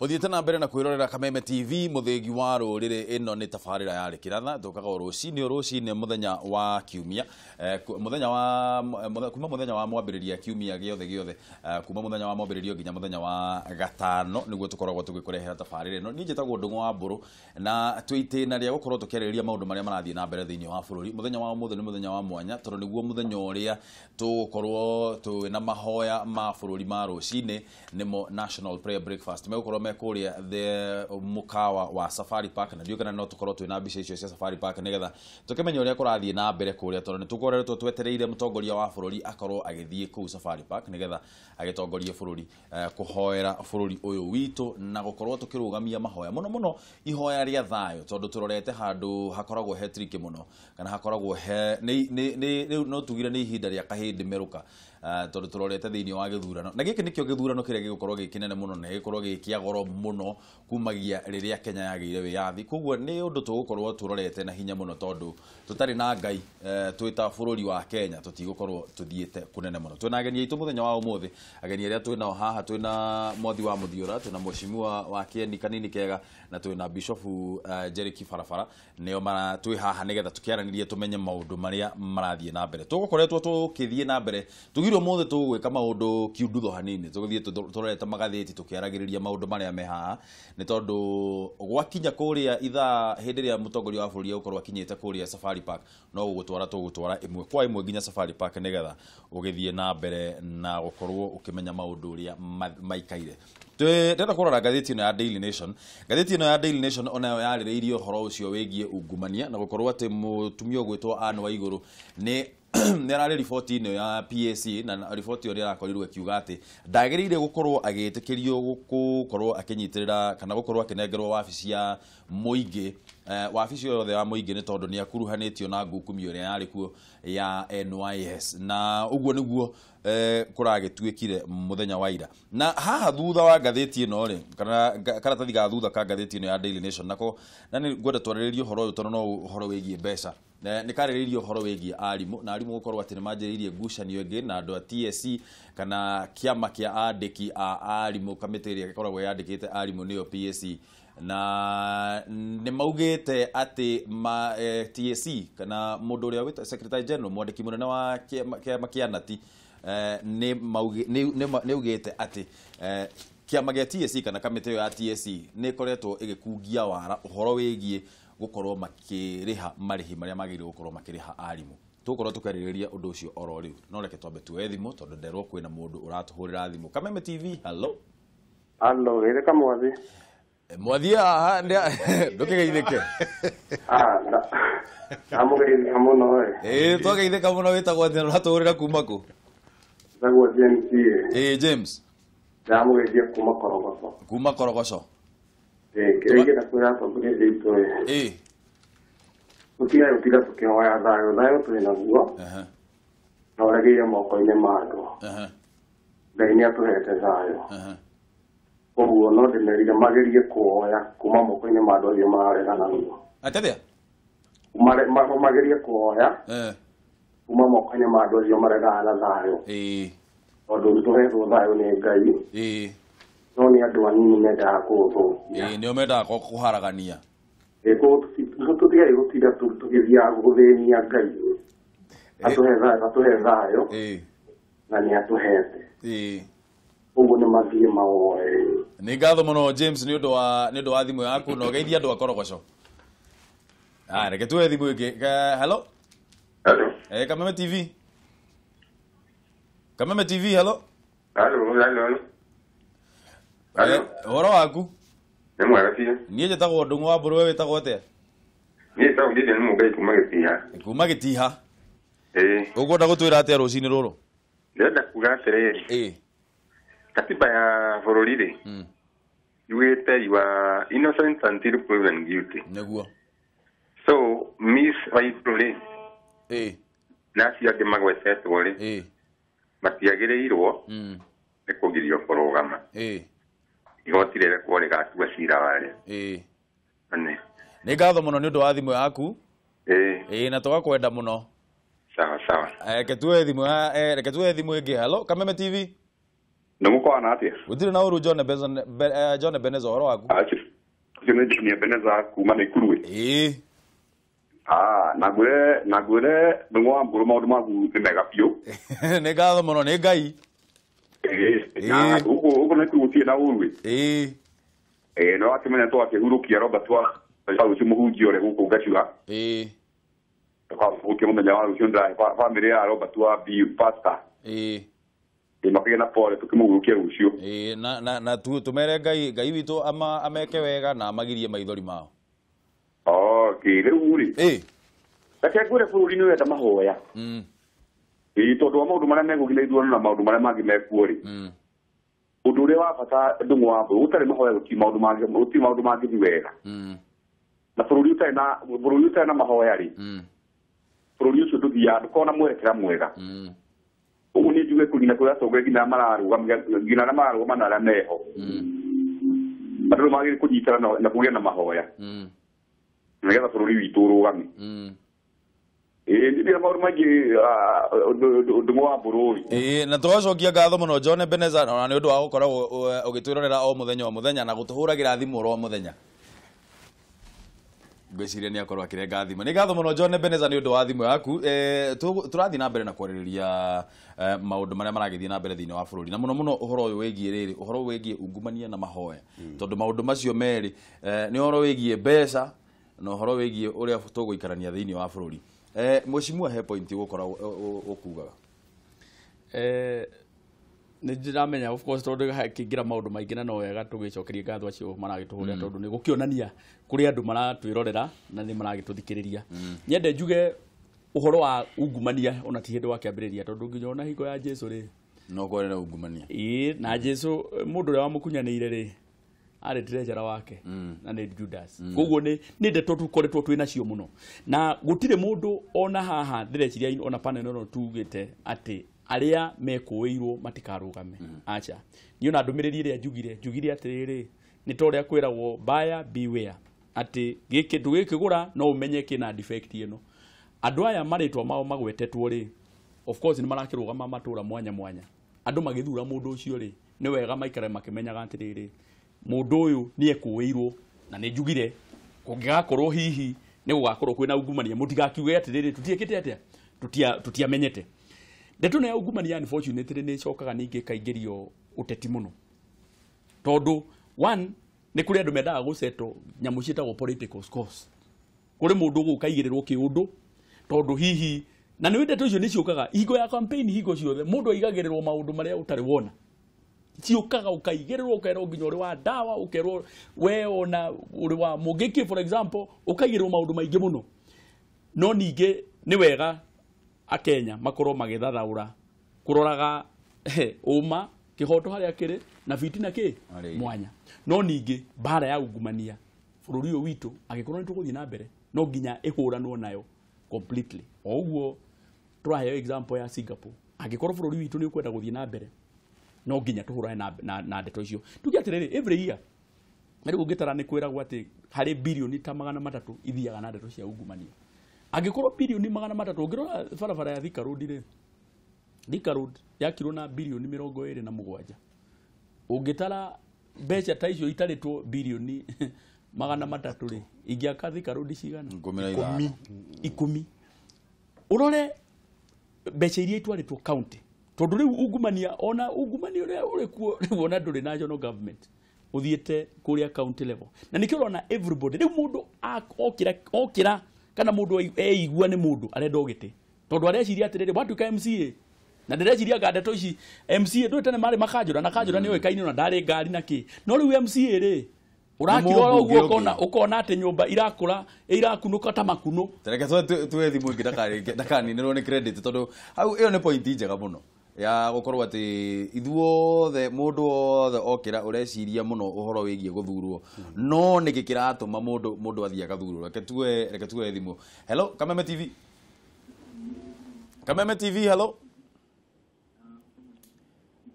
Uthiĩte na mbere na kwĩrorera Kameme TV mũthĩgi wa rũrĩrĩ. Ĩno nĩ tabarĩra ya Rĩkĩratha. Tũkaga o rũcinĩ o rũcinĩ mũthenya wa kiumia, mũthenya wa kuma mũthenya wa mwambĩrĩria kiumia gĩothe gĩothe, kuma mũthenya wa mwambĩrĩrio nginya mũthenya wa gatano nĩguo tũkoragwo tũgĩkũrehera tabarĩra ĩno. Niĩ njĩtagwo Ndũng'ũ wa Mbũrũ na twĩ itĩna rĩa gũkorwo tũkĩarĩrĩria maũndũ marĩa marathiĩ na mbere thĩinĩ wa bũrũri. Mũthenya wa ũmũthĩ nĩ mũthenya wa mwanya tondũ nĩguo mũthenya ũrĩa tũgũkorwo twĩna mahoya ma bũrũri ma rũcinĩ, nĩmo National Prayer Breakfast. Megũkorwo me kũrĩa the mũkawa wa Safari Park, na ndiũĩ kana no tũkorwo twĩna mbica icio cia Safari Park nĩgetha tũkĩmenye ũrĩa kũrathiĩ na mbere kũrĩa, tondũ nĩ tũkoretwo twetereire mũtongoria wa bũrũri akorwo agĩthiĩ kũu Safari Park nĩgetha agĩtongorie bũrũri, kũhoera bũrũri ũyũ witũ na gũkorwo tũkĩrũgamia mahoya, mũno mũno ihoya rĩa thayũ, tondũ tũrorete handũ hakoragwo he tricky mũno, kana hakoragwo he nĩ rĩu no tugire nĩ ihinda rĩa kahĩndĩ merũka, tondũ tũrorete thĩinĩ wa gĩthurano, na gĩkĩ nĩkĩo gĩthurano kĩrĩa gĩgũkorwo gĩ kĩnene mũno na gĩgũkorwo gĩ kĩa goro mũno kumagia rĩrĩa Kenya yagĩire wĩyathi. Koguo nĩ ũndũ tũgũkorwo tũrorete na hinya mũno, tondũ tũtarĩ na Ngai, twĩ ta bũrũri wa Kenya tũtigũkorwo tũthiĩte kũnene mũno. Twĩna ageni aitũ mũthenya wa ũmũthĩ. Ageni arĩa twĩnao haha, twĩna Mwathi wa Mũthiũra, twĩna Mheshimiwa wa Kĩeni Kanini Kega, na twĩna Bishofu Jericky Barabara. Nĩo mara twĩ haha nĩgetha tũkĩaranĩrie tũmenye maũndũ marĩa marathiĩ na mbere. Tũgũkoretwo tũkĩthiĩ na mbere tugire ũmũthĩ tũgwĩka maũndũ kiundutho hanini, tũgũthiĩ tũrorete magathĩti tũkĩaragĩrĩria maũndũ marĩa me haha, nĩ tondũ gwakinya kũrĩa ithaa hĩndĩ ĩrĩa mũtongoria wa bũrũri egũkorwo akinyĩte kũrĩa Safari Park, no gũgũtwara tũgũtwara ĩmwe kwa ĩmwe nginya Safari Park nĩgetha ũgĩthiĩ na mbere na gũkorwo ũkĩmenya maũndũ ũrĩa maikaire. Ndĩrenda kũrora ngathĩti ĩno ya Daily Nation. Ngathĩti ĩno ya Daily Nation onayo yarĩrĩirie ũhoro ũcio wĩgiĩ ungumania na gũkorwo atĩ mũtumia ũgwĩtwo Anne Waigũrũ nĩ ararĩ riboti ĩno ya PAC, na riboti ĩyo nĩ ĩrakorirwo ĩkiuga atĩ ndagĩrĩire gũkorwo agĩtĩkĩrio gũkorwo akĩnyitĩrĩra kana gũkorwo akĩnengerwo wabici ya mũingĩ, wabici yothe ya mũingĩ, nĩ tondũ nĩ akuruhanĩtio na ngukumio ĩrĩa yarĩ kuo ya NYS, na ũguo nĩguo kũragĩtuĩkire mũthenya wa ira. Na haha thutha wa ngathĩti ĩno rĩ, kana karatathi ga thutha ka ngathĩti ĩno ya Daily Nation nako, na nĩ ngwenda twarĩrĩrie ũhoro ũyũ tondũ no ũhoro wĩgiĩ mbeca. Nĩ karĩrĩirie ũhoro wĩgiĩ arimũ, na arimũ gũkorwo atĩ nĩ manjĩrĩirie ngucanio ĩngĩ na andũ a TSC, kana kĩama kĩa andĩki a arimũ, kamĩtĩ ĩrĩa ĩkoragwo yandĩkĩte arimũ nĩyo PSC, na nĩ maugĩte atĩ TSC kana mũndũ ũrĩa wĩta Secretary General, mwandĩki mũnene wa kĩama kĩa NATI, nĩ augĩte atĩ kĩama gĩa TSC kana kamĩtĩ ĩyo ya TSC nĩ ĩkoretwo ĩgĩkungia wara ũhoro wĩgiĩ gũkorwo makĩrĩha marĩhi marĩa magĩrĩirwo gũkorwo makĩrĩha arimũ. Tũgũkorwo tũkĩarĩrĩria ũndũ ũcio oro rĩu, no reke twambe tuoye thimũ tondũ nderwo kwĩna mũndũ ũratũhũrĩra thimũ. Kameme TV, hello. Hello, geithĩka Mwathi. Mwathi haha ndũkĩgeithĩke. Ndamũgeithia mũno ĩ. Ĩĩ, twageithĩka mũno. Wĩtagwo atĩa na ũratũhũrĩra kuma kũ? Njĩtagwo James ĩ. Ĩĩ, James. Ndamũgeithia kuma Korogoco. Kuma Korogoco. Ĩĩ, kĩrĩa ingĩenda kwĩra atongoria aitũ ĩ. Tũtige gũtinda tũkĩhoya thayũ, thayũ twĩ naguo. Na ũregeire moko-inĩ ma andũ. Ngai nĩ atũhete thayũ. Koguo no ndĩmerire magerie kuoya kuma moko-inĩ ma andũ acio mararegana naguo. Atĩrĩa? Magerie kuoya kuma moko-inĩ ma andũ acio maregana na thayũ. Tondũ nĩ tũhetwo thayũ nĩ Ngai. No nĩ andũ anini mendaga kũũthũkia. Ĩĩ, nĩo mendaga kũharagania. Ĩĩ, koguo tũtige gũtinda tũgĩthiaga gũthĩnia Ngai. Atũhe thayũ, atũhe thayũ. Na nĩ atũhete. Ũguo nĩ mathiĩ mawoe. Nĩ ngatho mũno James nĩ ũndũ wa thimũ yaku, na ũgeithie andũ a Korogoco. Reke tuoye thimũ ĩngĩ. Hello. Hello. Kameme TV. Kameme TV, hello. Hello, hello. Hello. Ũhoro waku? Nĩ mwega biũ. Niĩ njĩtagwo Ndũng'ũ wa Mbũrũ, we wĩtagwo atĩa? Niĩ njĩtagwo Gideon Mũngai kuma Gĩtiha. Kuma Gĩtiha. Ĩĩ. Ũkwenda gũtwĩra atĩa rũcinĩ rũrũ? Ndĩrenda kuga atĩrĩrĩ. Katiba ya bũrũri rĩ, yugĩte you are innocent until proven guilty. Nĩguo. So Miss Waiguru rĩ, na acio angĩ magwetetwo rĩ, matiagĩrĩirwo nĩ kũgirio kũrũgama. Igoti rĩrekwo rĩgatua cira warĩo. Nĩ ngatho mũno nĩ ũndũ wa thimũ yaku. Ĩĩ, na tũgakwenda mũno. Sawa sawa. Reke tuoye thimũ, reke tuoye thimũ ĩngĩ. Hello, Kameme TV. Nĩ mũkwana atĩa? Gũtirĩ na ũru John Ebenezer, John Ebenezer ũhoro waku? Ũcio nĩ John Ebenezer kuma Naikuru. Ĩĩ. Na ngwĩre Ndung'u wa Mbũrũ maũndũ maku nĩ mega biũ. Nĩ ngatho mũno nĩ Ngai. Ĩĩ. Gũkũ Naikuru gũtirĩ na ũru. Ĩĩ. Ĩĩ, no wakĩmenya twakĩhurũkia Robert wa rũciũ mũhunjia ũrĩa gũkũ Gachua. Ĩĩ. Tũkahurũkia mũthenya wa rũciũ ndĩrahe bamĩrĩ ya Robert wa B pastor. Ĩĩ. Makĩgĩa na pole tũkĩmũhurũkia rũciũ. Ĩĩ, na tũmere Ngai witũ ameke wega na amagirie maithori mao. Okay, rĩu rĩ. Ĩĩ. Reke ngwĩre bũrũri nĩ ũrenda mahoya. Ĩĩ, tondũ wa maũndũ marĩa megũthiĩ na ithurano na maũndũ marĩa mangĩ mekuo rĩ. Ũndũ ũrĩa wa bata Ndung'u wa Mbũrũ, gũtarĩ mahoya gũtirĩ maũndũ mangĩthiĩ wega. Na bũrũri ũtarĩ na mahoya rĩ, bũrũri ũcio ndũthiaga, ndũkoragwo na mwerekera mwega. Ũguo nĩ njuge nginya kũrĩ atongoria nginya arĩa mararũgama na arĩa meho. Andũ nĩ magĩrĩire kũnyitana na kũgĩa na mahoya. Nĩgetha bũrũri witũ ũrũgame. Ĩĩ, ndirĩ maũndũ maingĩ Ndung'u wa Mbũrũ. Ĩĩ, na tũgacokia ngatho mũno John Ebenezer ona nĩ ũndũ wa gũkoragwo ũgĩtwĩrorera o mũthenya o mũthenya na gũtũhũragĩra thimũ oro mũthenya. Ngwĩciria nĩ akorwo akĩrenga thimũ. Nĩ ngatho mũno John Ebenezer nĩ ũndũ wa thimũ yaku. Tũrathiĩ na mbere na kwarĩrĩria maũndũ marĩa maragĩthiĩ na mbere thĩinĩ wa bũrũri na mũno mũno ũhoro ũyũ wĩgiĩ rĩrĩ, ũhoro wĩgiĩ ungumania na mahoya. Tondũ maũndũ macio merĩ nĩ ũhoro wĩgiĩ mbeca na ũhoro wĩgiĩ ũrĩa tũgũikarania thĩinĩ wa bũrũri. Mheshimiwa, he point ũgũkoragwo ũkugaga. Nĩ ndĩramenya of course tondũ hakĩingĩra maũndũ maingĩ na no wega tũgĩcokerie ngatho acio maragĩtũhũrĩra tondũ nĩ gũkĩonania kũrĩ andũ maratwĩrorera na nĩ maragĩtũthikĩrĩria. Nyende njuge ũhoro wa ungumania ona ti hĩndĩ wa kĩambĩrĩria tondũ nginya ona hingo ya Jesu rĩ no kwarĩ na ungumania. Ĩĩ, na Jesu mũndũ ũrĩa wamũkunyanĩire rĩ arĩ treasurer wake na nĩ Judas. Koguo nĩ ndeto tũkoretwo twĩ nacio mũno na gũtirĩ mũndũ ona haha ndĩreciria ona panel no tugĩte atĩ arĩa mekũĩirwo matikarũgame. Acha niĩ ona ndũmĩrĩri ĩrĩa njugire atĩrĩrĩ nĩ ta ũrĩa kwĩragwo buyer beware, atĩ gĩkĩ ndũgĩkĩgũra no ũmenye kĩna defect ĩno. Andũ aya marĩtwa mao magwetetwo rĩ, of course nĩ marakĩrũgama matũra mwanya mwanya. Andũ magĩthura mũndũ ũcio rĩ nĩ wega maikare makĩmenyaga atĩrĩrĩ mũndũ ũyũ nĩ ekũĩirwo, na nĩ njugire kũngĩgakorwo hihi nĩ gũgakorwo kwĩna ungumania mũtigakiuge atĩrĩrĩ tutiĩkĩte atĩa, tutiamenyete. Ndeto ĩno ya ungumania unfortunately nĩ ĩcokaga ningĩ ĩkaingĩrio ũteti mũno tondũ one nĩ kũrĩ andũ mendaga gũsettle nyamũ ciĩtagwo political scores. Kũrĩ mũndũ ũgũkaigĩrĩrwo kĩũndũ tondũ hihi na nĩ ndeto icio nĩ ciũkaga hingo ya campaign, hingo ciothe mũndũ aigagĩrĩrwo maũndũ marĩa ũtarĩ wona ciũkaga ũkaigĩrĩrwo ũkerwo nginya ũrĩ wa ndawa, ũkerwo we ona ũrĩ wa mũngĩkĩ for example, ũkaigĩrĩrwo maũndũ maingĩ mũno. No ningĩ nĩ wega akenya makorwo magĩthathaũra kũroraga ũma kĩhoto harĩa kĩrĩ na fitina kĩ mwanya. No ningĩ mbara ya ungumania bũrũri ũyũ witũ angĩkorwo nĩ tũgũthiĩ na mbere no nginya ĩhũranwo nayo completely. O ũguo tũraheo example ya Singapore, angĩkorwo bũrũri witũ nĩ ũkwenda gũthiĩ na mbere no nginya tũhũrane na ndeto icio. Tuge atĩrĩrĩ every year rĩu ũngĩtara nĩ kwĩragwo atĩ harĩ birioni ta 300 ithiaga na ndeto cia ungumania. Angĩkorwo birioni 300 ũngĩrora barabara ya Thika Road rĩ, Thika Road yakirwo na birioni 27. Ũngĩtara mbeca ta icio itarĩtwo birioni 300 rĩ, ingĩaka Thika Road cigana? 10. Ũrore mbeca iria itwarĩtwo county tondũ rĩu ungumania ona ungumania ũrĩa ũrĩ kuo rĩu ona ndũrĩ national government ũthiĩte kũrĩa county level, na nĩkĩo ũrona everybody rĩu mũndũ okĩra kana mũndũ eigua nĩ mũndũ arenda ũgĩtĩ tondũ areciria atĩrĩrĩ watuĩka MCA na ndĩreciria nga ndeto ici MCA ndũĩ tene marĩ makanjũra na kanjũra nĩ oĩkaine ona ndarĩ ngari na kĩ, no rĩu MCA rĩ ũrakira ũguo ũkona atĩ nyũmba irakũra irakunũka ta makunũ. Reke tuwe thimũ ĩngĩ ndakaninĩrwo nĩ credit tondũ hau ĩyo nĩ point njega mũno ya gũkorwo atĩ ithuothe mũndũ wothe okĩra ũreciria mũno ũhoro wĩgiĩ gũthurwo no nĩkĩ kĩratũma mũndũ athiĩ agathurwo. Reke tuwe thimũ. Hello Kameme TV. Kameme TV, hello.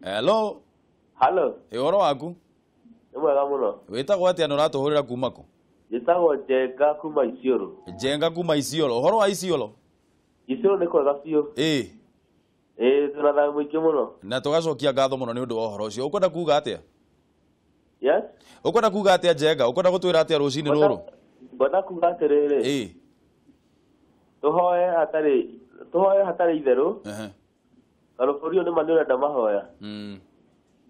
Hello. Hello. Ũhoro waku? Nĩ mwega mũno. Wĩtagwo atĩa na ũratũhũrĩra kuma kũ? Njĩtagwo Njenga kuma Isiolo. Njenga kuma Isiolo. Ũhoro wa Isiolo? Isiolo nĩ kwega biũ. Ĩĩ. Ĩĩ twĩna thayũ mũingĩ mũno. Na tũgacokia ngatho mũno nĩ ũndũ wa ũhoro ũcio. Ũkwenda kuga atĩa? Yes. Ũkwenda kuga atĩa Njenga? Ũkwenda gũtwĩra atĩa rũcinĩ rũrũ? Ngwenda kuga atĩrĩrĩ. Ĩĩ. Tũhoe hatarĩ itherũ. Tondũ bũrũri ũyũ nĩma nĩ ũrenda mahoya.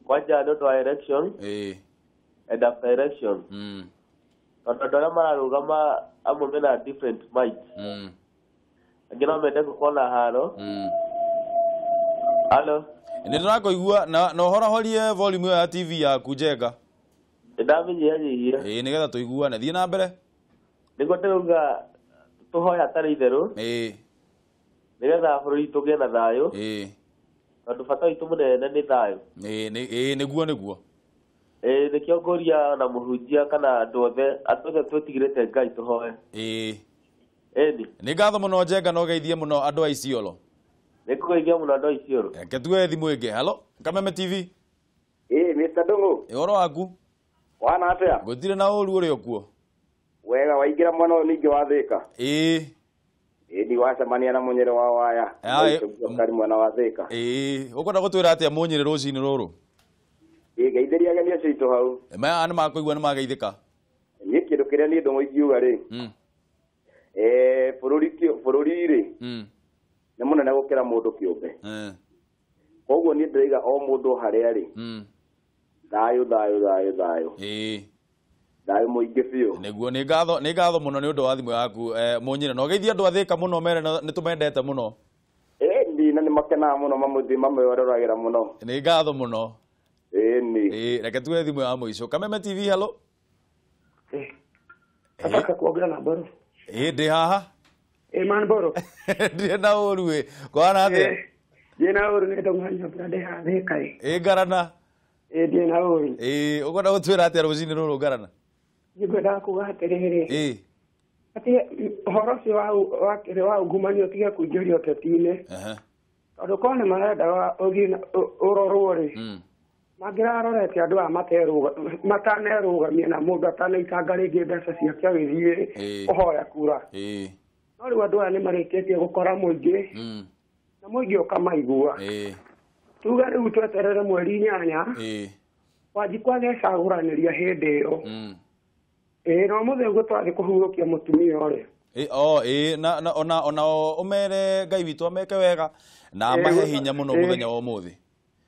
Kwanja nĩ ũndũ wa election. Ĩĩ. And after election. Tondũ andũ arĩa mararũgama amwe mena different minds. Angĩ no mende gũkorwo na haro. Halo. Nĩ ndĩrakũigua na ũhorahorie volume ĩyo ya TV yaku Njenga. Ndamenyihanyihia. Ĩĩ nĩgetha tũiguane. Thiĩ na mbere. Nĩguo ndĩrauga tũhoe hatarĩ itherũ. Ĩĩ. Nĩgetha bũrũri tũgĩe na thayũ. Ĩĩ. Tondũ bata witũ mũnene nĩ thayũ. Ĩĩ nĩguo nĩguo. Ĩĩ nĩkĩo ngũria na mũhunjia kana andũ othe twĩtigĩrĩte Ngai tũhoe. Ĩĩ. Ĩni. Nĩ ngatho mũno Njenga na ũgeithie mũno andũ a Isiolo. Nĩ ngũgeithia mũno andũ a Isiolo. Reke tuoe thimũ ĩngĩ. Hello, Kameme TV. Ĩĩ Mr. Ndung'u. Ũhoro waku? Wana atĩa? Gũtirĩ na ũru ũrĩ okuo. Wega waingĩra mwena ũyũ ningĩ wa Thĩka. Ĩĩ. Ĩĩ ni wacemania na Mũnyĩrĩ wa Waya. Kari mwena wa Thĩka. Ĩĩ, ũkwenda gũtwĩra atĩa Mũnyĩrĩ rũcinĩ rũrũ? Ĩĩ ngeithĩria ageni acio aitũ hau. Maya nĩ makũigua nĩ mageithĩka. Niĩ kĩndũ kĩrĩa niĩ Ndung'u ingiuga rĩ. Bũrũri rĩ. Nĩ mũnene gũkĩra mũndũ kĩũmbe. Koguo niĩ ndĩraiga o mũndũ harĩa rĩ. Thayũ thayũ thayũ thayũ. Ĩĩ. Thayũ mũingĩ biũ. Nĩguo nĩ ngatho mũno nĩ ũndũ wa thimũ yaku Mũnyĩrĩ. Na ũgeithie andũ a Thĩka mũno mere nĩ tũmendete mũno. Ĩĩ na nĩ makenaga mũno mamwĩroragĩra mũno. Nĩ ngatho mũno. Ĩĩ. Ĩĩ reke tuoe thimũ ya mũico. Kameme TV hello. Nataka kuongea na Mboro. Ĩĩ ndĩ haha. Ĩĩ man Mboro. Ndirĩ na ũru ĩ. Kwana atĩa? Ndirĩ na ũru nĩ Ndung'u nyũmba ndĩ haha Thĩka ĩ. Ĩĩ Ngarana. Ĩĩ ndirĩ na ũru. Ĩĩ ũkwenda gũtwĩra atĩa rũcinĩ rũrũ Ngarana? Nĩngwendaga kuga atĩrĩrĩ. Ĩĩ. Atĩ ũhoro ũcio wa ungumania ũtige kũingĩrio ũteti-inĩ. Tondũ korwo nĩ marenda ũrorwo rĩ. Mangĩrarorete andũ aya matanerũgamia na mũndũ atanaitanga rĩngĩ mbeca ciake agĩthiĩ kũhoya kura. No rĩu andũ aya nĩ marĩkĩtie gũkora mũingĩ. Na mũingĩ ũkamaigua. Tuge rĩu tweterere mweri 8. Wanjikũ agecagũranĩria hĩndĩ ĩyo. Ĩĩ no mũthĩ ũguo twathiĩ kũhurũkia mũtumia ũrĩa. Ĩĩ na ona ũmere Ngai witũ ameke wega na amahe hinya mũno mũthenya wa ũmũthĩ.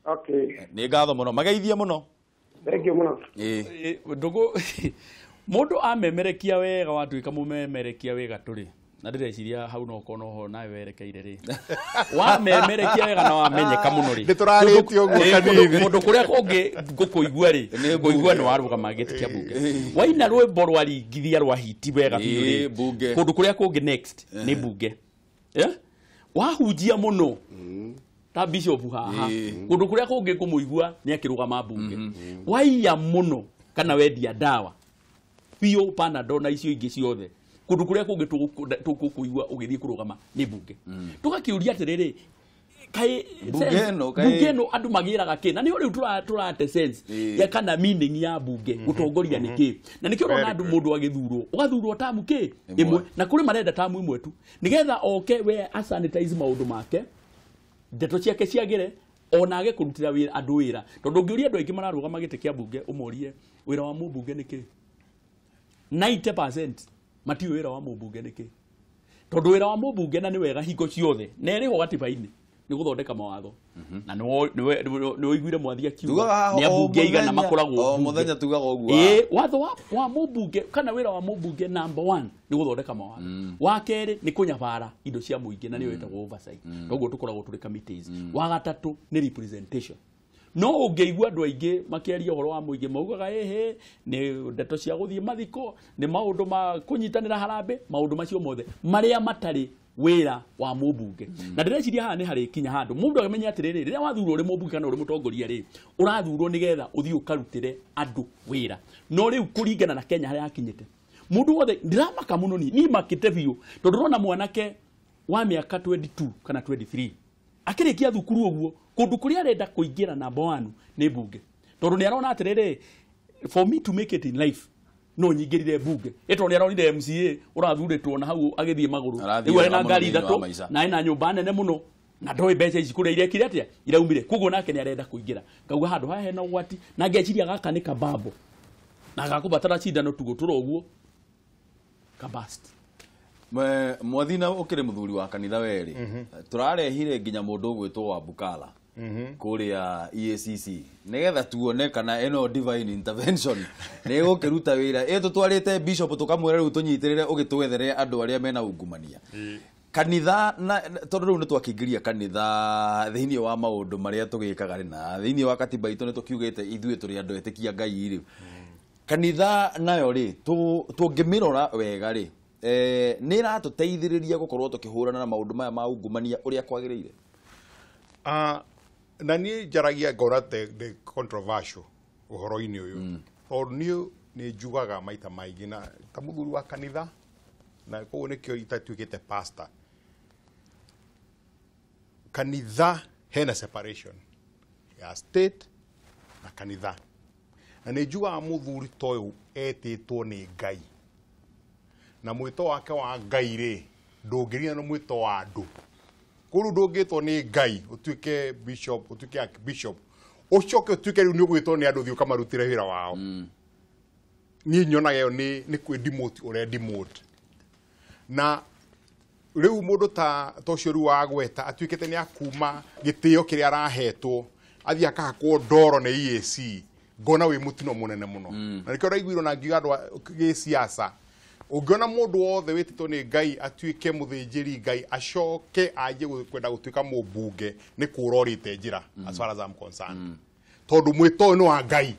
Okay. Nĩ ngatho mũno mageithie mũno. Thank you mũno. Ĩĩ. Ndũgũ mũndũ amemerekia wega watuĩka mũmemerekia wega tũrĩ. Na ndĩreciria hau no kono ho nawe werekeire rĩ. Wamemerekia wega na wamenyeka mũno rĩ. Nĩtũrarĩtie ũguo kanini. Mũndũ kũrĩa kũngĩ ngũkũigua rĩ, ngũigua nĩ warũgama gĩtĩ kĩa mbunge. Waina rwĩmbo rwaringithia rwa hiti wega biũ rĩ. Kũndũ kũrĩa kũngĩ next nĩ mbunge. Wahunjia mũno. Ta bishop haha. Kũndũ kũrĩa kũngĩ kũmũigua nĩ akĩrũgama mbunge. Waiya mũno kana wendia ndawa. Biũ Panadol na icio ingĩ ciothe. Kũndũ kũrĩa kũngĩ tũkũigua ũgĩthiĩ kũrũgama nĩ mbunge. Tũgakĩũria atĩrĩrĩ, kaĩ mbunge ĩno andũ magĩraga kĩ? Na nĩho rĩu tũrate sense ya kana meaning ya mbunge gũtongoria nĩ kĩ. Na nĩkĩo ũrona andũ mũndũ agĩthurwo, ũgathurwo tamu kĩ? Ĩmwe. Na kũrĩ marenda tamu ĩmwe tu. Nĩgetha oke we asanitize maũndũ make, ndeto ciake ciagĩre, ona age kũrutĩra wĩra andũ wĩra. Tondũ ũngĩũria andũ aingĩ mararũgama gĩtĩ kĩa mbunge ũmorie wĩra wa mũmbunge nĩ kĩ? 90% matiũĩ wĩra wa mũmbunge nĩ kĩ. Tondũ wĩra wa mũmbunge na nĩ wega hingo ciothe na ĩrĩho gatiba-inĩ nĩ gũthondeka mawatho. Na nĩ ũiguire mwathi akiuga nĩ ambunge aigana makoragwo o mũthenya tugaga ũguo. Ĩĩ watho wa mũmbunge kana wĩra wa mũmbunge number 1 nĩ gũthondeka mawatho. Wa kerĩ nĩ kũnyabara indo cia mũingĩ na nĩyo ĩtagwo oversight. Toguo tũkoragwo tũrĩ committees. Wa gatatũ nĩ representation. No ũngĩigua andũ aingĩ makĩaria ũhoro wa mũingĩ maugaga ĩhĩ nĩ ndeto cia gũthiĩ mathiko nĩ maũndũ ma kũnyitanĩra harambĩ maũndũ macio mothe marĩa matarĩ wĩra wa mũmbunge. Na ndĩreciria haha nĩ harĩ kinya handũ mũndũ akamenya atĩrĩrĩ rĩrĩa wathurwo ũrĩ mũmbunge kana ũrĩ mũtongoria rĩ ũrathurwo nĩgetha ũthiĩ ũkarutĩre andũ wĩra. No rĩu kũringana na Kenya harĩa hakinyĩte mũndũ wothe ndiramaka mũno niĩ makĩte biũ tondũ ndĩrona mwanake wa mĩaka 22 kana 23 akĩrĩkia thukuru ũguo kũndũ kũrĩa arenda kũingĩra namba 1 nĩ mbunge. Tondũ nĩ arona atĩrĩrĩ for me to make it in life no nyingĩrire mbunge. Ĩtondũ nĩ aronire MCA ũrathurĩtwo na hau agĩthiĩ magũrũ. Rĩu arĩ na ngari ithatũ na ena nyũmba nene mũno. Na ndoĩ mbeca ici kũrĩa irekire atĩa iraumire. Koguo nake nĩ arenda kũingĩra. Ngauga handũ haha hena ũgwati na ngeciria gaka nĩ kabambo. Na gakũbatara cindano tugũtũra ũguo kabast. Mwathina ũkĩrĩ mũthuri wa kanitha werĩ. Tũrarehire nginya mũndũ ũgwĩtwo wa Bukala kũrĩa EACC nĩgetha tuone kana ĩno divine intervention nĩ ĩgũkĩruta wĩra. Ĩ tũtwarĩte bishop tũkamwĩra rĩu tũnyitĩrĩre ũgĩtwethere andũ arĩa mena ungumania. Kanitha na tondũ rĩu nĩ twakĩingĩria kanitha thĩinĩ wa maũndũ marĩa tũgĩkaga rĩ, na thĩinĩ wa katiba itũ nĩ tũkiugĩte ithuĩ tũrĩ andũ etĩkia Ngai rĩ. Kanitha nayo rĩ tũngĩmĩrora wega rĩ, nĩ ĩratũteithĩrĩria gũkorwo tũkĩhũrana na maũndũ maya ma ungumania ũrĩa kwagĩrĩire. Na niĩ njaragia ngona the controversial ũhoro-inĩ ũyũ. Tondũ niĩ nĩ njugaga maita maingĩ na ta mũthuri wa kanitha na koguo nĩkĩo itatuĩkĩte pastor. Kanitha hena separation ya state na kanitha. Na nĩ njugaga mũthuri ta ũyũ etĩtwo nĩ Ngai. Na mwĩto wake wa Ngai rĩ ndũngĩringana na mwĩto wa andũ. Koguo ndũngĩtwo nĩ Ngai ũtuĩke bishop, ũtuĩke archbishop, ũcoke ũtuĩke rĩu nĩ ũgwĩtwo nĩ andũ ũthiĩ ũkamarutĩre wĩra wao. Niĩ nyonaga ĩyo nĩ kwĩ demote ũre demote. Na rĩu mũndũ ta ũcio rĩu wagweta atuĩkĩte nĩ akuma gĩtĩo kĩrĩa arahetwo athiĩ akahakwo ndoro nĩ EAC, ngona wĩ mũtino mũnene mũno. Na nĩkĩo ndaiguirwo na ngiuga andũ a gĩsiasa, ũngĩona mũndũ wothe wĩtĩtwo nĩ Ngai atuĩke mũthĩnjĩri Ngai acoke anjie kwenda gũtuĩka mũmbunge nĩ kũra ũrĩte njĩra, as far as I'm concerned. Tondũ mwĩto ũyũ nĩ wa Ngai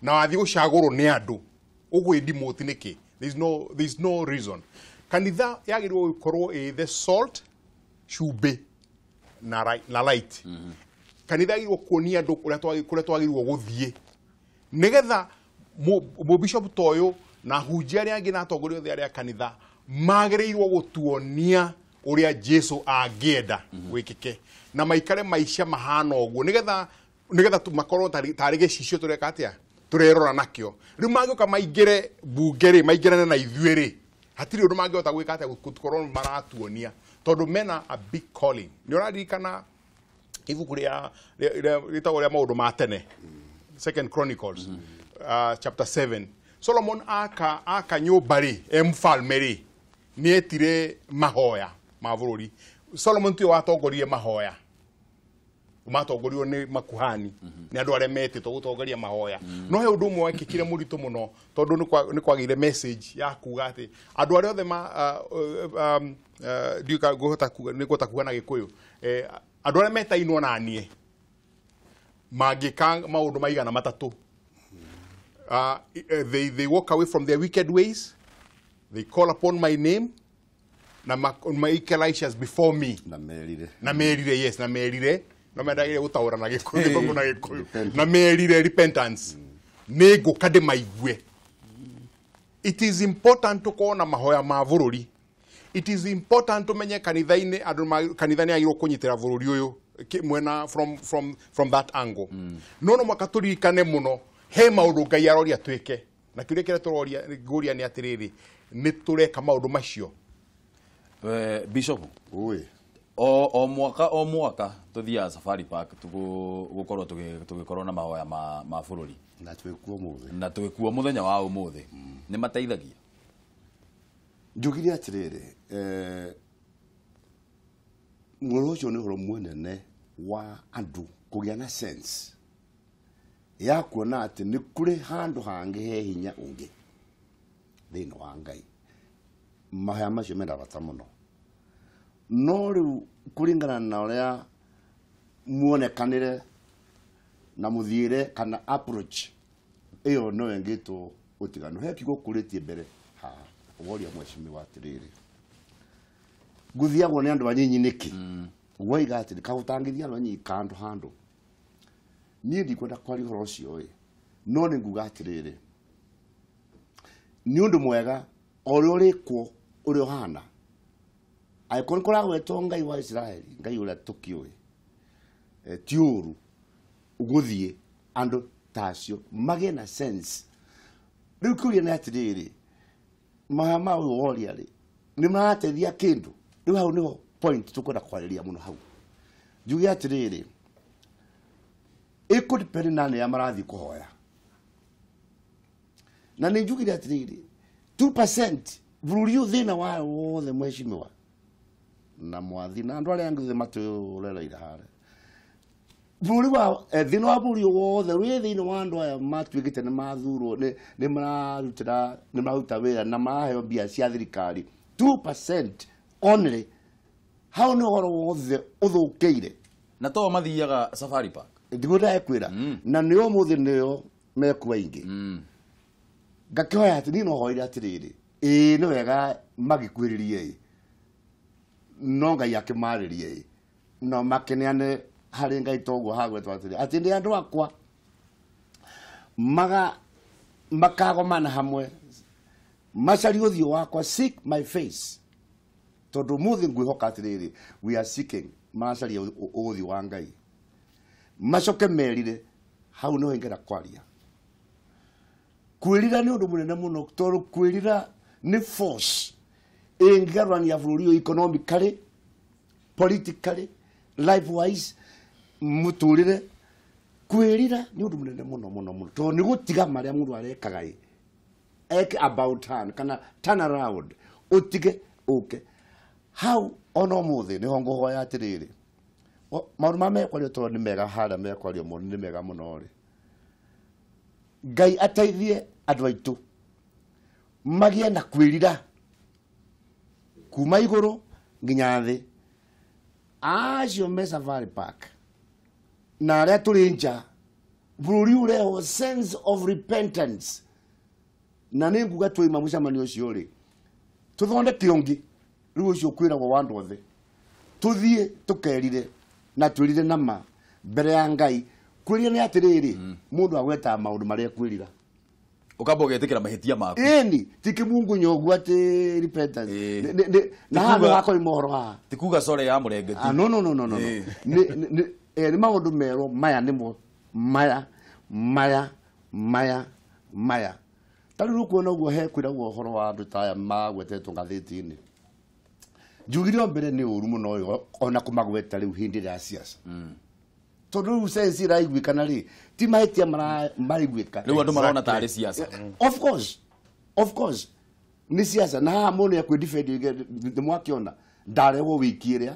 na wathiĩ gũcagũrwo nĩ andũ ũgwĩ demote nĩkĩ? There is no reason. Kanitha yagĩrĩirwo gũkorwo ĩ the salt, cumbĩ na light. Kanitha yagĩrĩirwo kuonia andũ kũrĩa twagĩrĩirwo gũthiĩ nĩgetha mũbishop ta ũyũ na hunjia arĩa angĩ na atongoria othe arĩa kanitha magĩrĩirwo gũtuonia ũrĩa Jesu angĩenda gwĩkĩke na maikare maica mahana ũguo nĩgetha makorwo tarĩ gĩcicio tũreka atĩa tũrerora nakĩo. Rĩu mangĩũka maingĩre bunge rĩ, maingĩrane na ithuĩ rĩ, hatirĩ ũndũ mangĩhota gwĩka atĩa gũkorwo maratuonia tondũ mena a big calling. Nĩ ũraririkana ibuku rĩa rĩtagwo rĩa maũndũ ma tene, Second Chronicles, chapter 7. Solomon aka nyũmba rĩ, e mfalme rĩ, nĩ etire mahoya ma bũrũri. Solomon tiwe watongoririe mahoya, matongorio nĩ makuhani, nĩ andũ arĩa metĩtwo gũtongoria mahoya. No he ũndũ ũmwe wekĩkire mũritũ mũno tondũ nĩ kwagĩire message ya kuga atĩ andũ arĩa othe ndiũĩ nĩ ngũhota kuga na Gĩkũyũ, andũ arĩa metainwo na niĩ mangĩka maũndũ maigana matatũ. They walk away from their wicked ways, they call upon my name, na make righteous before me. Na merire. Na merire, yes, na merire. No mendagire gũtaũra na Gĩkũyũ, na Gĩkũyũ. Na merire repentance. Nĩ ngũka ndĩmaigue. It is important tũkorwo na mahoya ma bũrũri. It is important tũmenye kanitha-inĩ andũ kanitha nĩ agĩrĩirwo kũnyitĩra bũrũri ũyũ mwena from that angle. No no mwaka tũririkane mũno he maũndũ Ngai aroria twĩke. Na kĩũria kĩrĩa tũroria ngũria nĩ atĩrĩrĩ, nĩ tũreka maũndũ macio? Bishop, oi. O mwaka tuthiaga Safari Park tũgũkorwo tũgĩkorwo na mahoya ma bũrũri. Na twĩkuo mũthĩ. Na twĩkuo mũthenya wa ũmũthĩ. Nĩ mateithagia? Njugire atĩrĩrĩ, mũhoro ũcio nĩ ũhoro mũnene wa andũ kũgĩa na sense ya kuona atĩ nĩ kũrĩ handũ hangĩ he hinya ũngĩ thĩinĩ wa Ngai. Mahoya macio mena bata mũno. No rĩu kũringana na ũrĩa muonekanĩre na mũthiĩre kana approach ĩyo no ĩngĩtwo ũtiganu. He kiugo kũrĩtie mbere haha woria mheshimiwa atĩrĩrĩ, gũthiagwo nĩ andũ anyinyi nĩkĩ? Woiga atĩrĩ kaũtangĩthia andũ anyinyi kando handũ. Niĩ ndikwenda kwaria ũhoro ũcio ĩ, no nĩ nguga atĩrĩrĩ, nĩ ũndũ mwega o ũrĩa ũrĩkwo ũrĩa ũhana. Angĩkorwo nĩ kũragwetwo Ngai wa Isiraeli, Ngai ũrĩa tũkĩũĩ, ti ũru gũthiĩ andũ ta acio magĩe na sense. Rĩu kĩũria nĩ atĩrĩrĩ, mahoya ma ũyũ woria rĩ, nĩ marateithia kĩndũ? Rĩu hau nĩho point tũkwenda kwarĩria mũno hau. Njuge atĩrĩrĩ, ĩkũdepend na nĩa marathiĩ kũhoya. Na nĩ njugire atĩrĩrĩ, 2% bũrũri ũyũ thĩna wayo wothe mheshimiwa na mwathi na andũ arĩa angĩ othe matũrereire harĩa, bũrũri wa thĩna wa bũrũri wothe wĩ thĩinĩ wa andũ aya matuĩkĩte nĩ mathurwo, nĩ mararutĩra, nĩ mararuta wĩra na maraheo mbia cia thirikari. 2% only, hau nĩ ũhoro wothe ũthũkĩire. Na to mathiaga Safari Park ndiguo ndakwĩra, na nĩo ũmũthĩ nĩo mekuo aingĩ. Ngakĩhoya atĩ niĩ no hoire atĩrĩrĩ, ĩĩ nĩ wega magĩkuhĩrĩrie ĩ, no Ngai akĩmarĩrie ĩ, no makĩneane harĩ Ngai toguo hagwetwo atĩrĩ, atĩ nĩ andũ akwa makagomana hamwe, macarie ũthiũ wakwa, seek my face. Tondũ ũmũthĩ ngwĩhoka atĩrĩrĩ, we are seeking, maracaria ũthiũ wa Ngai, macoke merire. Hau nĩho ingĩenda kwaria. Kwĩrira nĩ ũndũ mũnene mũno, tondũ kwĩrira nĩ force ĩngĩgarũrania bũrũri ũyũ economically, politically, life wise, mũtũrĩre. Kwĩrira nĩ ũndũ mũnene mũno mũno mũno, tondũ nĩ gũtiga marĩa mũndũ arekaga ĩ, eke about turn kana turn around, ũtige ũke hau. Ona ũmũthĩ nĩho ngũhoya atĩrĩrĩ, maũndũ marĩa mekwario tondũ nĩ mega harĩa mekwario mũno, nĩ mega mũno rĩ, Ngai ateithie andũ aitũ magĩe na kwĩrira kuma igũrũ nginya thĩ. Acio me Safari Park na arĩa tũrĩ nja, bũrũri ũrehwo sense of repentance. Na nĩ nguga twaima mũcemanio ũcio rĩ, tũthondeke ũngĩ rĩu ũcio kwĩragwo wa andũ othe, tũthiĩ tũkerire na twĩrire nama mbere ya Ngai. Kwĩrira nĩ atĩrĩrĩ, mũndũ agwetaga maũndũ marĩa ekwĩrira, ũkamba ũgetĩkĩra mahĩtia maku. Ĩni ti kĩmungunyo ũguo atĩ repentance na haha hakoima ũhoro haha, ti kuga sorry ya mũrengeti. No no no no no, nĩ maũndũ merwo maya nĩmo maya maya maya maya. Ta rĩu ũkuona ũguo he kwĩragwo ũhoro wa andũ ta aya magwetetwo ngathĩti-inĩ. Njugire o mbere nĩ ũru mũno ũyũ ona kũmagweta rĩu hĩndĩ ĩrĩa ya siasa, tondũ rĩu sense iraiguĩkana rĩ, ti mahĩtia maraiguĩka. Rĩu andũ marona tarĩ siasa. Of course, of course nĩ siasa. Na haha mũndũ nĩ ekwĩ-defend, nĩ mwakĩona ndarehwo wiki ĩrĩa,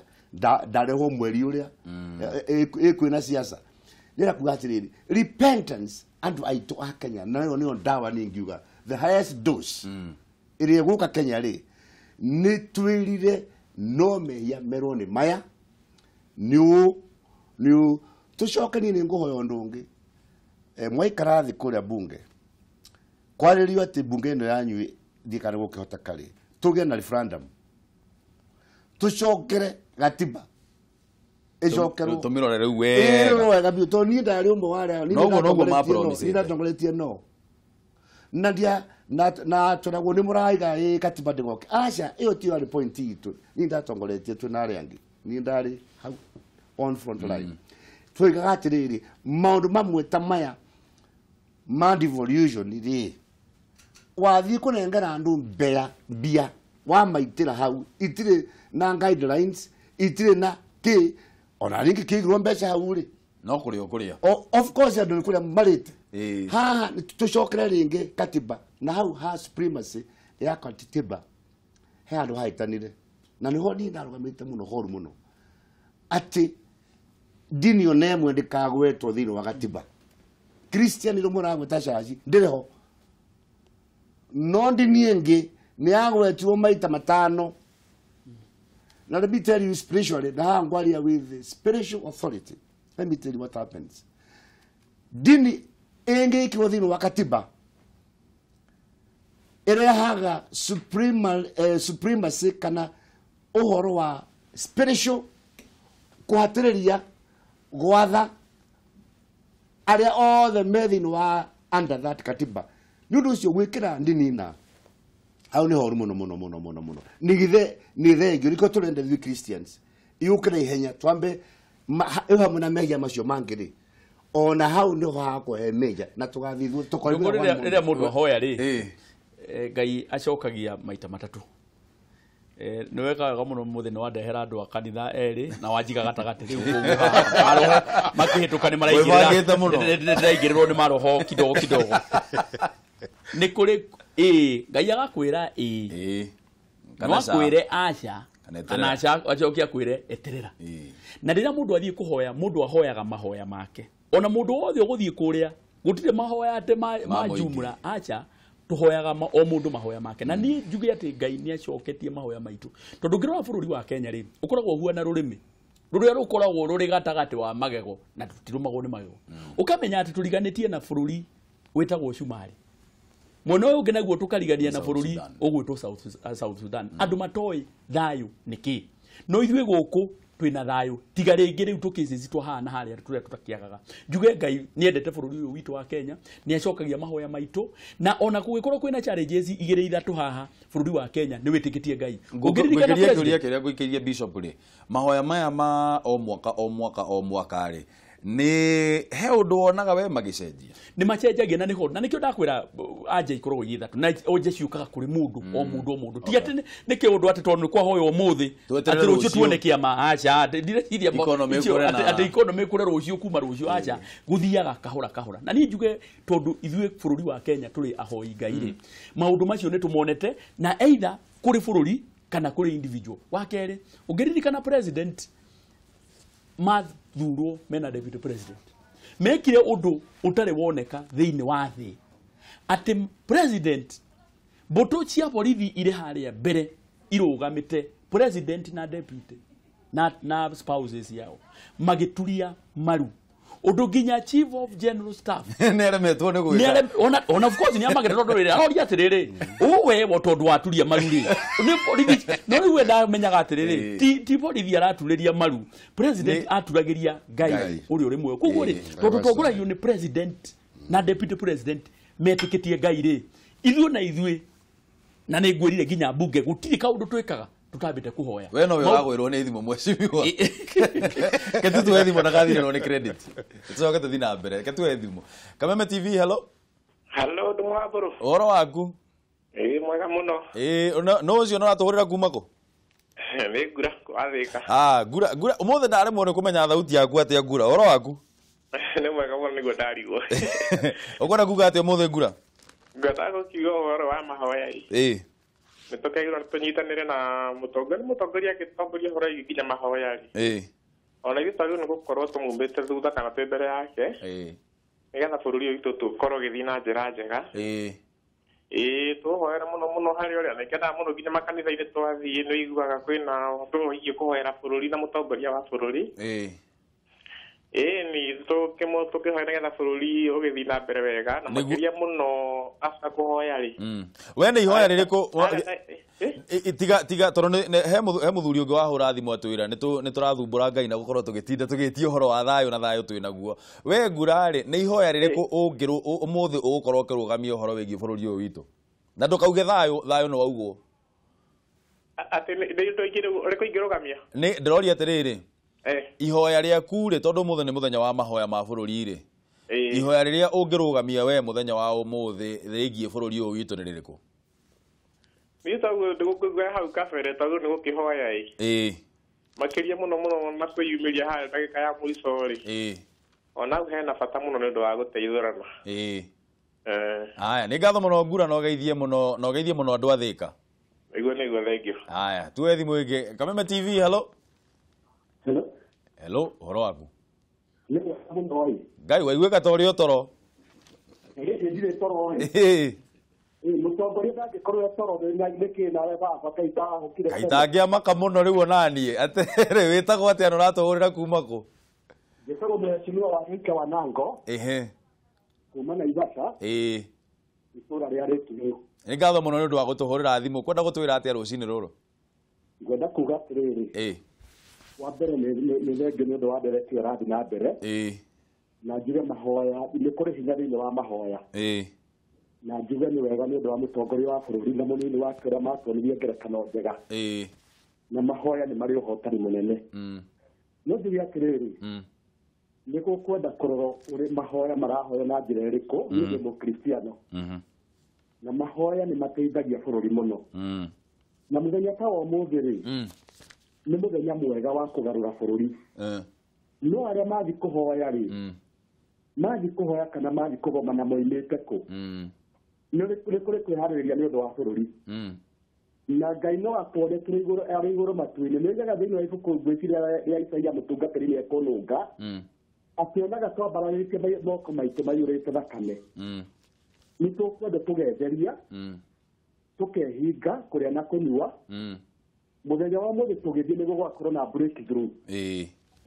ndarehwo mweri ũrĩa, ĩkwĩna siasa. Nĩra kuga atĩrĩrĩ, repentance andũ aitũ a Kenya, nayo nĩyo ndawa niĩ ngiuga the highest dose ĩrĩa ĩgũka Kenya rĩ, nĩ twĩrire no mehia merwo nĩ maya nĩ ũũ nĩ ũũ. Tũcoke niĩ nĩ ngũhoya ũndũ ũngĩ, mwaikara thĩ kũrĩa bunge kwarĩrio atĩ bunge ĩno yanyu ndiĩ kana gũkĩhoteka rĩ, tũgĩe na referendum, tũcokere gatiba ĩcokerwo, tũmĩrore rĩu wega, ĩrorwo wega biũ, tondũ niĩ ndarĩ ũmwe wa arĩa Noguo noguo ma-promise-ĩte. niĩ ndatongoretie no na ndia na tũragwo nĩ mũraiga ĩ katiba ndĩgoke. Aca, ĩyo tiyo yarĩ point itũ. Niĩ ndatongoretie twĩ na arĩa angĩ, niĩ ndarĩ hau on front line. Twoigaga atĩrĩrĩ, maũndũ mamwe ta maya ma devolution rĩ, wathiĩ kũnengera andũ mbia wamaitĩra hau, itirĩ na guidelines, itirĩ na kĩ, ona rĩngĩ kĩigirwo mbeca hau rĩ, no kũrĩa ũkũrĩa. Of course andũ nĩ kũrĩa marĩte. Haha tũcokere rĩngĩ katiba, na hau ha supremacy ya katiba he handũ hahĩtanire, na nĩho niĩ ndarũgamĩte mũno horu mũno, atĩ ndini ona ĩmwe ndĩkagwetwo thĩinĩ wa gatiba. Christian rĩmwe mũragweta caci ndĩrĩ ho, no ndini ĩngĩ nĩ yagwetirwo maita matano. Now let me tell you spiritually, na haha ngwaria with spiritual authority. Let me tell you what happens. Dini ĩngĩ ĩkĩrwo thĩinĩ wa katiba ĩrehaga supremacy kana ũhoro wa spiritual kũhatĩrĩria gwatha arĩa othe me thĩinĩ wa under that katiba. Nĩ ũndũ ũcio gwĩkĩra ndini na hau nĩ horu mũno mũno mũno mũno mũno. Nĩ thengio nĩkĩo tũrenda ithuĩ Christians yũkĩre ihenya twambe ĩyo hamwe na mehia macio mangĩ rĩ, ona hau nĩho hakwa he major na tũgathiĩ tũkorwo rĩrĩa mũndũ ahoya rĩ, Ngai acokagia maita matatũ. Nĩ weka wega mũno mũthĩ nĩ wandehera andũ a kanitha erĩ na wanjiga gatagatĩ rĩu koguo maroho makĩhĩtũka nĩ maraingĩrĩra ndĩraingĩrĩrwo nĩ maroho kidogo kidogo. Nĩ kũrĩ Ngai agakwĩra ĩĩ, no akwĩre aca, kana aca acoke akwĩre eterera. Na rĩrĩa mũndũ athiĩ kũhoya, mũndũ ahoyaga mahoya make. Ona mũndũ wothe ũgũthiĩ kũrĩa gũtirĩ mahoya atĩ ma jumla, aca, tuhoyaga o mũndũ mahoya make. Na niĩ njuge atĩ Ngai nĩ acoketie mahoya maitũ, tondũ ũngĩrora bũrũri wa Kenya rĩ, ũkoragwo ũhuana rũrĩmĩ rũrĩa rũkoragwo rũrĩ gatagatĩ wa magego na tũtirũmagwo nĩ magego. Ũkamenya atĩ tũriganĩtie na bũrũri wĩtagwo Cumarĩ, mwena ũyũ ũngĩ naguo tũkarigania na bũrũri ũgwĩtwo South Sudan. Andũ matoĩ thayũ nĩ kĩ, no ithuĩ gũkũ twĩna thayũ tiga rĩngĩ rĩu tũkĩcici twahana harĩa tũrĩa tũtakĩagaga. Njuge Ngai nĩendete bũrũri ũyũ witũ wa Kenya, nĩacokagia mahoya maitũ, na ona kũgĩkorwo kwĩna challenges igĩrĩ ithatũ haha bũrũri wa Kenya nĩ wĩtĩkĩtie Ngai. Ũngĩririkana kĩũria kĩrĩa ngũikĩirie Bishop rĩ, mahoya maya ma o mwaka o mwaka o mwaka rĩ, nĩ he ũndũ wonaga we magĩcenjia? Nĩ macenjagia na nĩho, na nĩkĩo ndakwĩra anja ikoragwo irĩ ithatũ, na anja ciũkaga kũrĩ mũndũ o mũndũ o mũndũ. Ti atĩ nĩ kĩũndũ atĩ tondũ nĩ kwahoywo ũmũthĩ atĩ rũciũ tuone kĩama, aca, ndireciria atĩ economy ĩkũre rũciũ kuma rũciũ, aca, gũthiaga kahora kahora. Na niĩ njuge tondũ ithuĩ bũrũri wa Kenya tũrĩ ahoi Ngai rĩ, maũndũ macio nĩ tũmonete, na either kũrĩ bũrũri kana kũrĩ individual. Wa kerĩ, ũngĩririkana president mathurwo mena deputy president mekire ũndũ ũtarĩ woneka thĩinĩ wa thĩ, atĩ president mbũtũ cia borithi irĩ harĩa mbere irũgamĩte president na deputy na spouses yao magĩturia maru, ũndũ nginya chief of general staff nĩaremetwo nĩ gwĩka. Ona of course nĩamagĩra tondũ rĩrĩ aroria atĩrĩrĩ, ũwe wo tondũ waturia maru rĩ, nĩ borithi, no rĩu we ndamenyaga atĩrĩrĩ, ti borithi araturĩria maru, president aturagĩria Ngai ũrĩa ũrĩ muoyo. Koguo rĩ, tondũ tongoragio nĩ president na deputy president metĩkĩtie Ngai rĩ, ithuĩ na ithuĩ, na nĩ ngwĩrire nginya mbunge gũtirĩ kaũndũ twĩkaga tutambĩte kũhoya. We no we ũragwĩrwo nĩ thimũ mheshimiwa. Ke tuwe thimũ na gathirĩrwo nĩ credit. Tucoke tũthiĩ na mbere. Ke tuwe thimũ. Kameme TV, hello. Hello, ndũmwambũrũ. Ũhoro waku? Ĩĩ mwega mũno. Ĩĩ, no ũcio no ũratũhũrĩra kuma kũ? Nĩ Ngura wathĩka. Ah, Ngura, Ngura, ũmũthĩ ndaremwo nĩ kũmenya thauti yaku atĩa Ngura. Ũhoro waku? Nĩ mwega mũno nĩguo ndarigwo. Ũkwenda kuga atĩa ũmũthĩ Ngura? Ngwendaga gũkiuga ũhoro wa mahoya ĩ. Ĩĩ. Nĩtũkaigua tũnyitanĩre na mũtongoria agĩtongoria ũhoro wĩgiĩ nginya mahoya rĩ. Ĩĩ. Ona ithuĩ twagĩrĩirwo nĩ gũkorwo tũmumĩte thutha kana twĩ mbere yake. Ĩĩ. Nĩgetha bũrũri ũyũ witũ tũkorwo ũgĩthiĩ na njĩra njega. Ĩĩ. Ĩĩ, tũhoere mũno mũno harĩ ũrĩa nĩngenaga mũno nginya makanitha-inĩ twathiĩ nĩ ũiguaga kwĩna ũndũ wĩgiĩ kũhoera bũrũri na mũtongoria wa bũrũri. Ĩĩ. Ĩĩ, ni tũkĩhoya nĩgetha bũrũri ũgĩthiĩ na mbere wega, na makĩria mũno after kũhoya rĩ. We nĩ ihoya rĩrĩkũ tiga tiga tondũ he mũthuri ũngĩ wahũra thimũ atwĩra nĩ tũrathumbũra Ngai na gũkorwo tũgĩtinda tũgĩtia ũhoro wa thayũ na thayũ twĩ naguo. We Ngura rĩ, nĩ ihoya rĩrĩkũ ũmũthĩ ũgũkorwo ũkĩrũgamia ũhoro wĩgiĩ bũrũri ũyũ witũ? Na ndũkauge thayũ, thayũ nĩ waugwo. Atĩ nĩ ũndũ ũrĩkũ ingĩrũgamia? Nĩ ndĩroria atĩrĩrĩ, ihoya rĩaku rĩ, tondũ ũmũthĩ nĩ mũthenya wa mahoya ma bũrũri rĩ, ihoya rĩrĩa ũngĩrũgamia we mũthenya wa ũmũthĩ rĩgiĩ bũrũri ũyũ witũ nĩ rĩrĩkũ? Niĩ taguo ndĩgũkũigua hau kabere tondũ nĩ gũkĩhoya ĩ. Ĩĩ. Makĩria mũno mũno na kwĩyumĩria harĩa ndagĩka ya mũico rĩ. Ĩĩ. Ona hau hena bata mũno nĩ ũndũ wa gũteithũrana. Ĩĩ. Aya, nĩ ngatho mũno Ngura, na ũgeithie mũno, na ũgeithie mũno andũ a Thĩka. Nĩguo nĩguo, thank you. Aya, tuwe thimũ ĩngĩ. Kameme TV, hello. Hello. Hello, ũhoro waku? Nĩ mwega mũno ĩ. Ngai waiguĩka ta ũrĩ o toro. Ĩĩ, ndirĩ toro ĩ. Ĩĩ. Mũtongoria ndangĩkorwo e toro nĩkĩ nawe baba kaĩ itahũkire. Kaĩ itangĩamaka mũno rĩu onaniĩ. Atĩrĩ, wĩtagwo atĩa na ũratũhũrĩra kuma kũ? Njĩtagwo mheshimiwa wa Gĩika wa Nango. Ĩhĩ. Kuma Naivasha. Ĩĩ. Itũra rĩa Rĩturu. Nĩ ngatho mũno nĩ ũndũ wa gũtũhũrĩra thimũ. Kwenda gũtwĩra atĩa rũcinĩ rũrũ? Ngwenda kuga atĩrĩrĩ. Ĩĩ. Wa mbere nĩ thengiũ nĩ ũndũ wa ndereti ĩyo ĩrathiĩ na mbere. Ĩĩ. Na njuge mahoya, nĩ kũrĩ hinya thĩinĩ wa mahoya. Ĩĩ. Na njuge nĩ wega nĩ ũndũ wa mũtongoria wa bũrũri na mũnini wake ũrĩa matuonirie ngerekano njega. Ĩĩ. Na mahoya nĩ marĩ ũhotani mũnene. No njuge atĩrĩrĩ, nĩ gũkwenda kũrora ũrĩa mahoya marahoya na njĩra ĩrĩkũ, niĩ ndĩ mũkristiano. Na mahoya nĩ mateithagia bũrũri mũno. Na muthenya ta wa umuthi ri ni muthenya mwega wa kugarura bururi. No aria mathi kuhoya ri mathi kuhoya kana mathi kugomana moimite ku ni kuri kwihariria ni undu wa bururi. Na Ngai no atware turi iguru ari iguru matu-inĩ nĩ oigaga thĩinĩ wa ibuku ngwĩciria rĩa Isaia mũtungatĩri nĩ ekũnũnga akĩonaga twambararĩtie moko maitũ maiyũrĩte thakame. Nĩ tũkwenda tũgetheria tũkehinga kũrĩa na kũnyua mũthenya wa ũmũthĩ tũgĩthiĩ nĩguo gũgakorwo na breakthrough.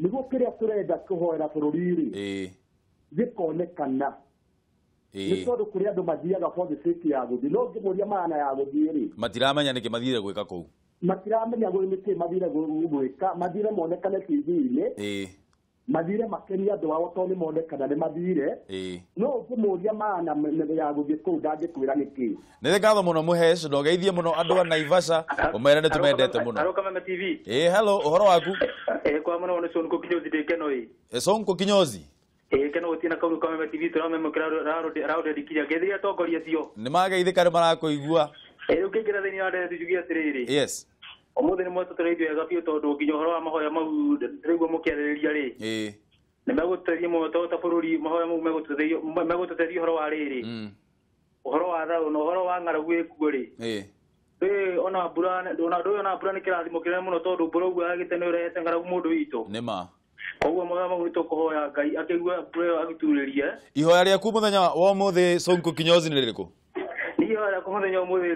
Nĩguo kĩrĩa tũrenda kũhoera bũrũri rĩ gĩkonekana. Nĩ tondũ kũrĩ andũ mathiaga for the sake ya gũthiĩ no ngĩmũria maana ya gũthiĩ rĩ matiramenya nĩkĩ mathire gwĩka kũu. Matiramenya nĩkĩ mathire gwĩka mathire monekane TV-inĩ mathire makenie andũ ao tondũ nĩ monekana nĩ mathire no ũngĩmũria maana ya gũthiĩ kũu ndangĩkwĩra nĩkĩ. Nĩ ngatho mũno Mũhesh na ũgeithie mũno andũ a Naivasha ũmere nĩ tũmendete mũno. Hello Kameme TV. Hello ũhoro waku? Kwa mũno nĩ Sonko Kinyozi ndĩ Keno ĩ. Sonko Kinyozi. Keno gũtirĩ na kaũndũ Kameme TV tũramemũkĩra raũndedikiria ngeithirie atongoria acio. Nĩ mageithĩka nĩ marakũigua. Rĩu ngĩingĩra thĩinĩ wa ndeto njuge atĩrĩrĩ. Yes. Ũmũthĩ nĩ mwatũteithia wega biũ tondũ nginya ũhoro wa mahoya mau ndĩraigua mũkĩarĩrĩria rĩ nĩ megũtũteithia mũno ta bũrũri mahoya mau megũtũteithia ũhoro wa rĩrĩ ũhoro wa thayũ na ũhoro wa ng'aragu ĩkuo rĩ ona mbura ndũĩ ona mbura nĩ kĩrathimo kĩnene mũno tondũ mbura ũguo yagĩte nĩ ũrehete ng'aragu mũndũ witũ. Nĩ ma. Koguo mahoya mau nĩ tũkũhoya Ngai akĩigua mbura ĩyo agĩturĩrie. Ihoya rĩaku mũthenya wa ũmũthĩ Sonko Kinyozi nĩ rĩrĩkũ? Niĩ ihoya rĩakwa mũthenya wa ũmũthĩ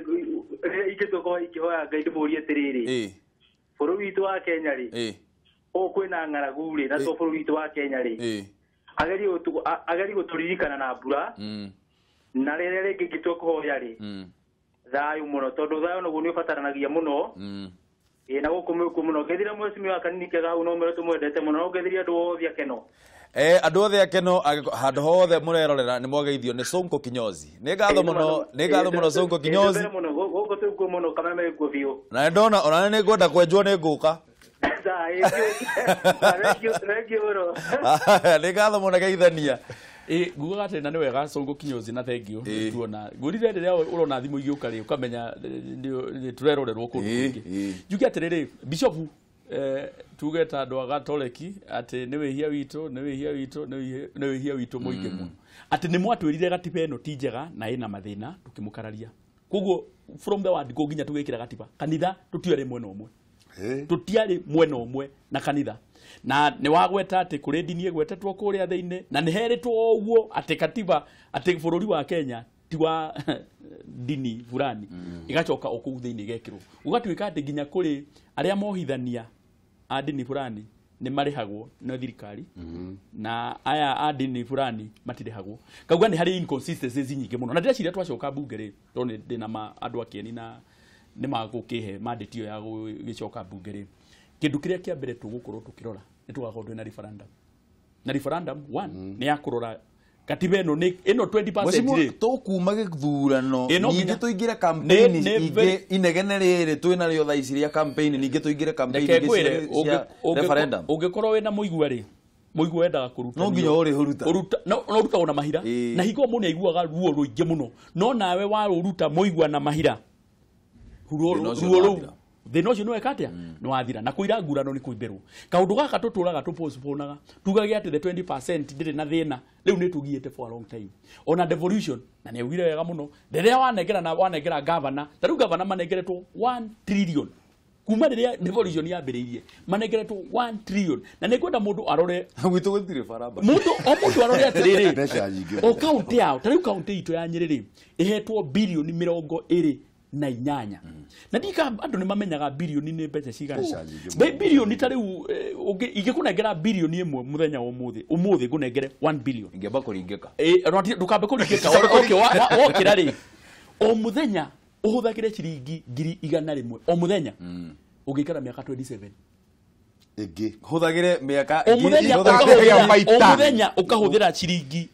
rĩrĩa ingĩtua ingĩhoya Ngai ndĩmũrie atĩrĩrĩ bũrũri witũ wa Kenya rĩ ũũ kwĩna ng'aragu rĩ na to bũrũri witũ wa Kenya rĩ agerie gũtũririkana na mbura na rĩrĩa rĩngĩ ingĩtua kũhoya rĩ thayũ mũno tondũ thayũ naguo nĩ ũbataranagia mũno na gũkũ mwĩkuo mũno. Ngeithĩria mwecimi wa kanini kega hau no mwĩre tũmwendete mũno no ngeithĩria andũ othe akeno. Andũ othe akeno handũ hothe mũrerorera nĩ mwageithio nĩ Sonko Kinyozi. Nĩ ngatho mũno, nĩ ngatho mũno Sonko Kinyozi. Gũkũ twĩkuo mũno Kameme ĩkuo biũ. Na ndona ona nĩ ngwenda kwenjwo nĩ ngũka. Nĩ ngatho mũno geithania. Ngugaga atĩ na nĩ wega Sonko Kinyozi na thengio tuona ngũrire rĩrĩa ũrona thimũ igĩũka rĩ ũkamenya nĩ tũrerorerwo kũndũ kũngĩ. Njuge atĩrĩrĩ Bishop tuge ta andũ a Gatoreki atĩ nĩ wĩhia witũ nĩ wĩhia witũ nĩ wĩhia witũ mũingĩ mũno atĩ nĩ mwatwĩrire gatiba ĩno ti njega na ĩna mathĩna tũkĩmũkararia. Koguo from the word go nginya tũgĩkĩra gatiba kanitha tũtiarĩ mwena ũmwe tũtiarĩ mwena ũmwe na kanitha na nĩ wagweta atĩ kũrĩ ndini ĩgwetetwo kũrĩa thĩinĩ na nĩ herĩtwo o ũguo atĩ katiba atĩ bũrũri wa Kenya ti wa ndini fulani igacoka o kũu thĩinĩ igekĩrwo gũgatuĩka atĩ nginya kũrĩ arĩa mohithania a ndini fulani nĩ marĩhagwo nĩ thirikari na aya a ndini fulani matirĩhagwo. Kauga nĩ harĩ inconsistencies nyingĩ mũno na ndĩreciria twacoka mbunge rĩ tondũ ndĩna andũ a kĩeni na nĩ magũkĩhe mandate ĩyo ya gũgĩcoka mbunge rĩ kĩndũ kĩrĩa kĩa mbere tũgũkorwo tũkĩrora nĩ tũgakorwo twĩna referendum na referendum one nĩ ya kũrora katiba ĩno nĩ ĩno 20% rĩ tũkuma gĩthurano ningĩ tũingĩre campaign ingĩ inegene rĩrĩ twĩna rĩo thaa ici rĩa campaign ningĩ tũingĩre campaign ingĩ cia referendum. Ũngĩkorwo wĩna mũigua rĩ mũigua wendaga kũruta no nginya ũrĩũruta ũruta no ũrutagwo na mahira na hingo mũndũ nĩaiguaga ruo rũingĩ mũno no nawe warũruta mũigua na mahira ruo rũu thĩna ũcio nĩweka atĩa nĩ wathira na kũira ngurano nĩ kũimbĩrwo. Kaũndũ gaka tũtũraga tũpostponaga tugage atĩ the 20% ndĩrĩ na thĩna rĩu nĩ tũgiĩte for a long time ona devolution na nĩ augire wega mũno rĩrĩa wanengera na wanengera governor ta rĩu governor manengeretwo 1 trillion kuma rĩrĩa devolution yambĩrĩirie manengeretwo 1 trillion na nĩ ngwenda mũndũ arore gwitũ gũtirĩ barabara mũndũ o mũndũ arore atĩrĩrĩ o kaunti yao ta rĩu kaunti itũ ya Nyĩrĩ rĩ ĩhetwo bilioni 28 na ndika andũ nĩ mamenyaga bilioni nĩ mbeca cigana bilioni ta rĩu ũngĩkũnengera bilioni ĩmwe mũthenya wa ũmũthĩ ũmũthĩ ngũnengere 1 billion ingĩamba kũringĩka ndũkambe kũringĩka wokĩra rĩ o mũthenya ũhũthagĩre ciringi 100,000 o mũthenya ũngĩikara mĩaka 27 ĩngĩ hũthagĩre mĩaka o mũthenya ũkahũthĩra ciringi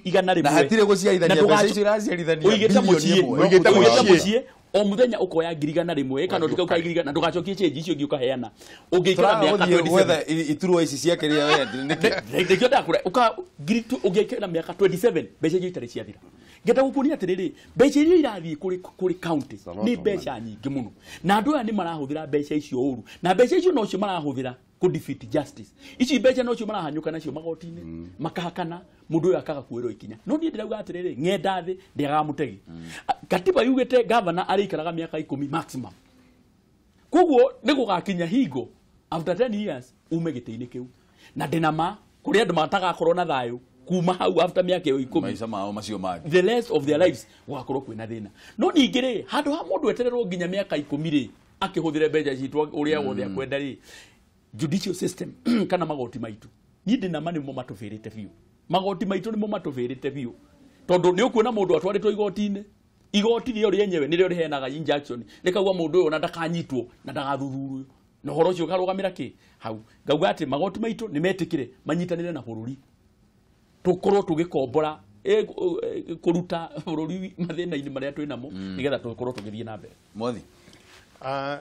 100,000 na hatirĩ gũciarithania mbeca icio iraciarithanio ũigĩte mũciĩ o muthenya ukoya 100,000 kana ndukauka 100,000 na ndugacokie change icio ngi ukaheana ungiikara miaka 27 iturwa ici cia kiria we niki ndikio ndakura uka ngiri ungiikara miaka 27 mbeca icio itarĩ ciathira. Ngenda gukuonia atiriri, mbeca iria irathiĩ kũrĩ county nĩ mbeca nyingĩ mũno, na andũ aya nĩ marahũthĩra mbeca icio ũru, na mbeca icio nocio marahũthĩra kũ defeat justice. Ici mbeca nocio marahanyũka nacio magoti-inĩ, makahakana mũndũ ũyũ akaga kuoerwo ikinya. No niĩ ndĩrauga atĩrĩrĩ, ng'enda thĩ ndĩagaga mũtegi. Katiba yugĩte governor arĩikaraga mĩaka 10 maximum. Koguo nĩ gũgakinya hingo after 10 years ume gĩtĩ-inĩ kĩu, na ndĩna ma kũrĩ andũ matagakorwo na thayũ kuma hau after mĩaka ĩyo 10, maica mao macio mangĩ, the rest of their lives gũgakorwo kwĩna thĩna. No ningĩ rĩ, handũ ha mũndũ etererwo nginya mĩaka 10 rĩ, akĩhũthĩre mbeca citũ ũrĩa wothe akwenda rĩ, judicial system kana magoti maitu, niĩ ndĩna ma nĩmo matũbĩrĩte biũ. Magoti maitũ nĩmo matũbĩrĩte biũ, tondũ nĩ ũkuona mũndũ atwarĩtwo igoti-inĩ, igoti rĩo rĩenyewe nĩrĩo rĩheanaga injunction, rĩkauga mũndũ ũyũ ona ndakanyitwo na ndagathuthurio, na ũhoro ũcio ũkarũgamĩra kĩ hau. Ngauga atĩ magoti maitũ nĩ metĩkĩre manyitanĩre na bũrũri, tũkorwo tũgĩkombora kũruta bũrũri mathĩna-inĩ marĩa twĩ namo, nĩgetha tũkorwo tũgĩthiĩ na mbere. Mwathi,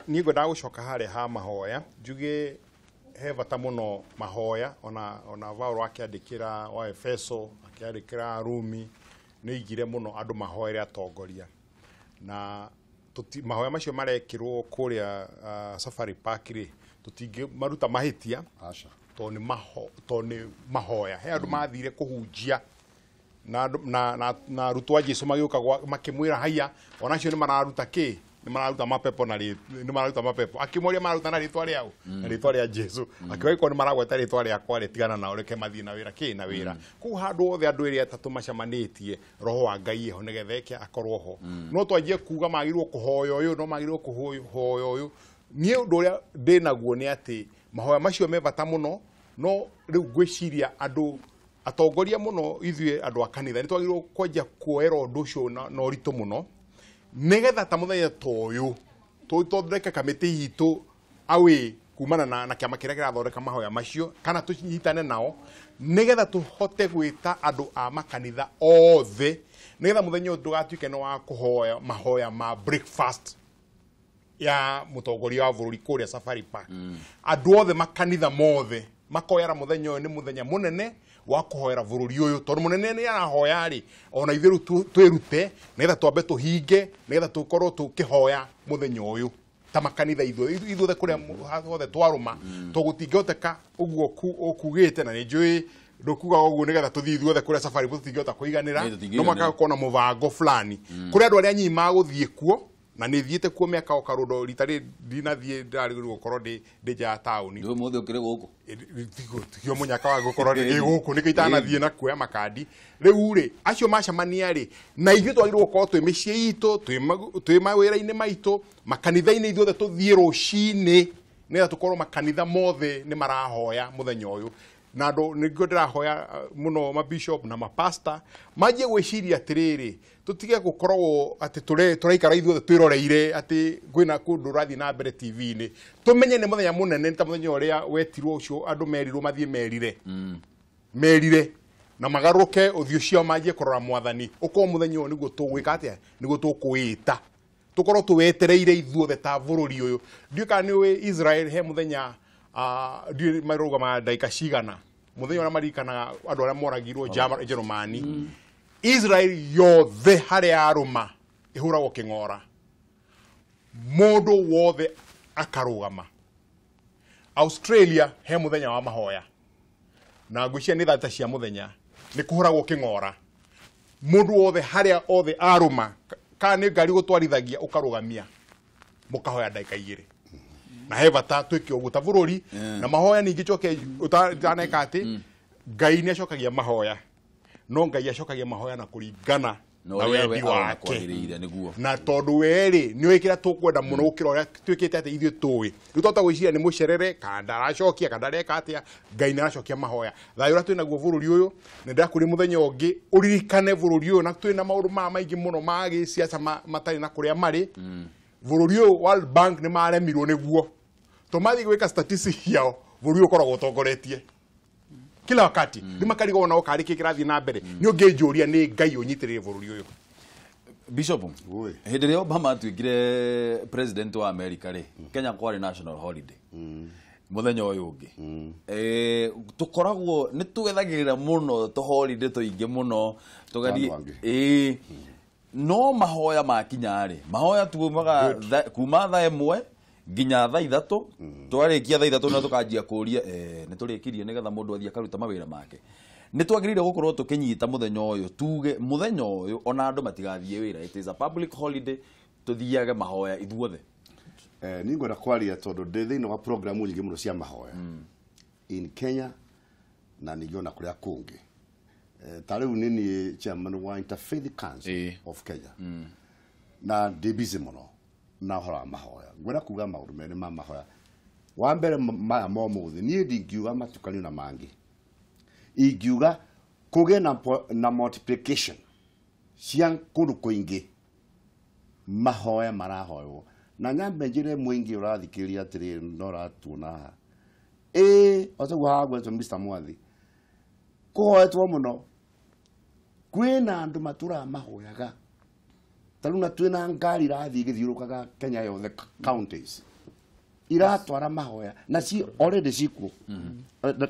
niĩ ngwendaga gũcoka harĩa ha mahoya, njuge he bata mũno mahoya. Ona Paulo akĩandĩkĩra wa Efeso, akĩandĩkĩra Rumi, nĩ oigire mũno andũ mahoere atongoria, na mahoya macio marekĩrwo kũrĩa Safari Park rĩ, tũtingĩmaruta mahĩtia tondũ nĩ mahoya. He andũ mathire kũhunjia na arutwo a Jesũ magĩũka makĩmwĩra haiya, onacio nĩ mararuta kĩ, nĩ mararuta mapepo, na nĩ mararuta mapepo. Akĩmoria mararuta na rĩtwa rĩao, na rĩtwa rĩa Jesũ. Akiuga korwo nĩ maragweta rĩtwa rĩakwa rĩ, tigana nao, reke mathiĩ na wĩra kĩ na wĩra. Kũu handũ othe andũ erĩ atatũ macemanĩtie, roho wa Ngai eho nĩgetha eke akorwo ho. No twanjie kuga magĩrĩirwo kũhoya ũyũ, no magĩrĩirwo kũhoya ũyũ. Niĩ ũndũ ũrĩa ndĩnaguo nĩ atĩ mahoya macio me bata mũno, no rĩu ngwĩciria andũ atongoria mũno, ithuĩ andũ a kanitha nĩ twagĩrĩirwo kwanjia kuoera ũndũ ũcio na ũritũ mũno, nĩgetha ta mũthenya ta ũyũ tũthondeke kamĩtĩ itũ away kumana na kĩama kĩrĩa kĩrathondeka mahoya macio, kana tũnyitane nao nĩgetha tũhote gwĩta andũ a makanitha othe, nĩgetha mũthenya ũyũ ndũgatuĩke nĩ wa kũhoya mahoya ma breakfast ya mũtongoria wa bũrũri kũrĩa Safari Park. Andũ othe makanitha mothe makoyera mũthenya ũyũ nĩ mũthenya mũnene wa kũhoera bũrũri ũyũ, tondũ mũnene nĩ arahoya rĩ, ona ithuĩ rĩu twĩrute nĩgetha twambe tũhinge, nĩgetha tũkorwo tũkĩhoya mũthenya ũyũ ta makanitha ithuothe kũrĩa hothe twarũma, tondũ gũtingĩhoteka ũguo ũkugĩte, na nĩ njũĩ ndũkugaga ũguo nĩgetha tũthiĩ ithuothe kũrĩa Safari tũtingĩhota kũiganĩra, no makakorwo na mũbango fulani kũrĩa andũ arĩa anyinyi magũthiĩ kuo. Na nĩ thiĩte kuo mĩaka o karũndo, rita rĩrĩ ndinathiĩ, ndĩrarigĩrĩrio gũkorwo ndĩ nja ya taũni. Ndũ mũthĩ ũkĩrĩ gũkũ? Tikio mũnyaka wa gũkorwo ndĩ gũkũ, nĩkĩo itanathiĩ na kuoya makandi. Rĩu rĩ, acio macemania rĩ, na ithuĩ twagĩrĩirwo gũkorwo twĩ mĩciĩ itũ, twĩ mawĩra-inĩ maitũ, makanitha-inĩ ithuothe tũthiĩ rũcinĩ, nĩgetha tũkorwo makanitha mothe nĩ marahoya mũthenya ũyũ. Na andũ nĩguo ndĩrahoya mũno mabishop na mapasta manjie gwĩciria atĩrĩrĩ, tũtige gũkorwo atĩ tũraikara ithuothe twĩroreire atĩ kwĩna kũndũ ũrathiĩ na mbere TV-inĩ. Tũmenye nĩ mũthenya mũnene, ta mũthenya ũrĩa wetirwo ũcio andũ merirwo mathiĩ merire, merire na magarũke ũthiũ ciao manjie kũrora mwathani. Ũkorwo mũthenya ũyũ nĩguo tũgwĩka atĩa, nĩguo tũkũwĩta, tũkorwo tũwetereire ithuothe ta bũrũri ũyũ. Ndiũĩ kana nĩ ũĩ Israel he mũthenya ndiũĩ marũgamaga ndagĩka cigana, mũthenya ũrĩa maririkanaga andũ arĩa moragirwo Njerumani. Israel yothe harĩa yarũma ĩhũragwo kĩng'ora, mũndũ wothe akarũgama. Australia he mũthenya wa mahoya, na ngwĩciria nĩ thaa cia mũthenya, nĩ kũhũragwo kĩng'ora, mũndũ wothe harĩa othe arũma, kana nĩ ngari gũtwarithagia ũkarũgamia, mũkahoya ndagĩka 2. Na he bata twĩke ũguo ta bũrũri. Na mahoya ningĩ njoke ũtaneka atĩ Ngai nĩ acokagia mahoya, no Ngai acokagia mahoya na kũringana na wendi wake, na tondũ we rĩ nĩ ũĩ kĩrĩa tũkwenda mũno gũkĩra ũrĩa twĩkĩte atĩ ithuĩ tũĩ. Rĩu twahota gwĩciria nĩ mũcerere, kana ndaracokia, kana ndareka atĩa, Ngai nĩ aracokia mahoya. Thayũ ũrĩa twĩnaguo bũrũri ũyũ, nĩ ndĩrakũria mũthenya ũngĩ ũririkane bũrũri ũyũ, na twĩna maũndũ maya maingĩ mũno ma gĩciaca matarĩ na kũrĩa marĩ. Bũrũri ũyũ World Bank nĩ maremirwo nĩguo, tondũ mathiĩ gwĩka statistics ciao, bũrũri ũyũ ũkoragwo ũtongoretie kila wakati. Nĩ makarigwo nao karĩ kĩ kĩrathiĩ na mbere. Nĩ ũngĩnjũria nĩ Ngai ũnyitĩrĩire bũrũri ũyũ. Bishop, hĩndĩ ĩrĩa Obama atuĩkire president wa America rĩ, Kenya kwarĩ national holiday. Muthenya uyu ungi tukoragwo ni tugethagirira muno tuhorire tuingi muno tugathie no mahoya makinya ri mahoya tuumaga kuma thaa 1 nginya thaa 3 twarikia thaa 3 na tukanjia kuria ni turikirie nigetha mundu athie akaruta mawira make. Ni twagirire gukorwo tukinyita muthenya uyu tuge muthenya uyu ona andu matigathie wira, it is a public holiday, tuthiage mahoya ithuothe. Ni ngwenda kwaria tondu ndi thiini wa programu nyingi muno cia mahoya in Kenya na ningĩ ona kuria kungi. Ta riu ni ni chairman wa Interfaith Council of Kenya na ndi busy muno na ũhoro wa mahoya. Ngwenda kuga maũndũ merĩ ma mahoya. Wa mbere maya ma ũmũthĩ niĩ ndingiuga matukanio na mangĩ, ingiuga kũgĩe na multiplication cia kũndũ kũingĩ mahoya marahoywo. Na nyambe njire mwingi ũrathikĩrĩria atĩrĩrĩ no ũratuona haha otaguo hagwetwo Mr. Mwathi kũhoetwo mũno kwĩna andũ matũraga mahoyaga ta rĩu na twĩna ngari irathiĩ igĩthiũrũrũkaga Kenya yothe counties iratwara mahoya na ci already cikuo.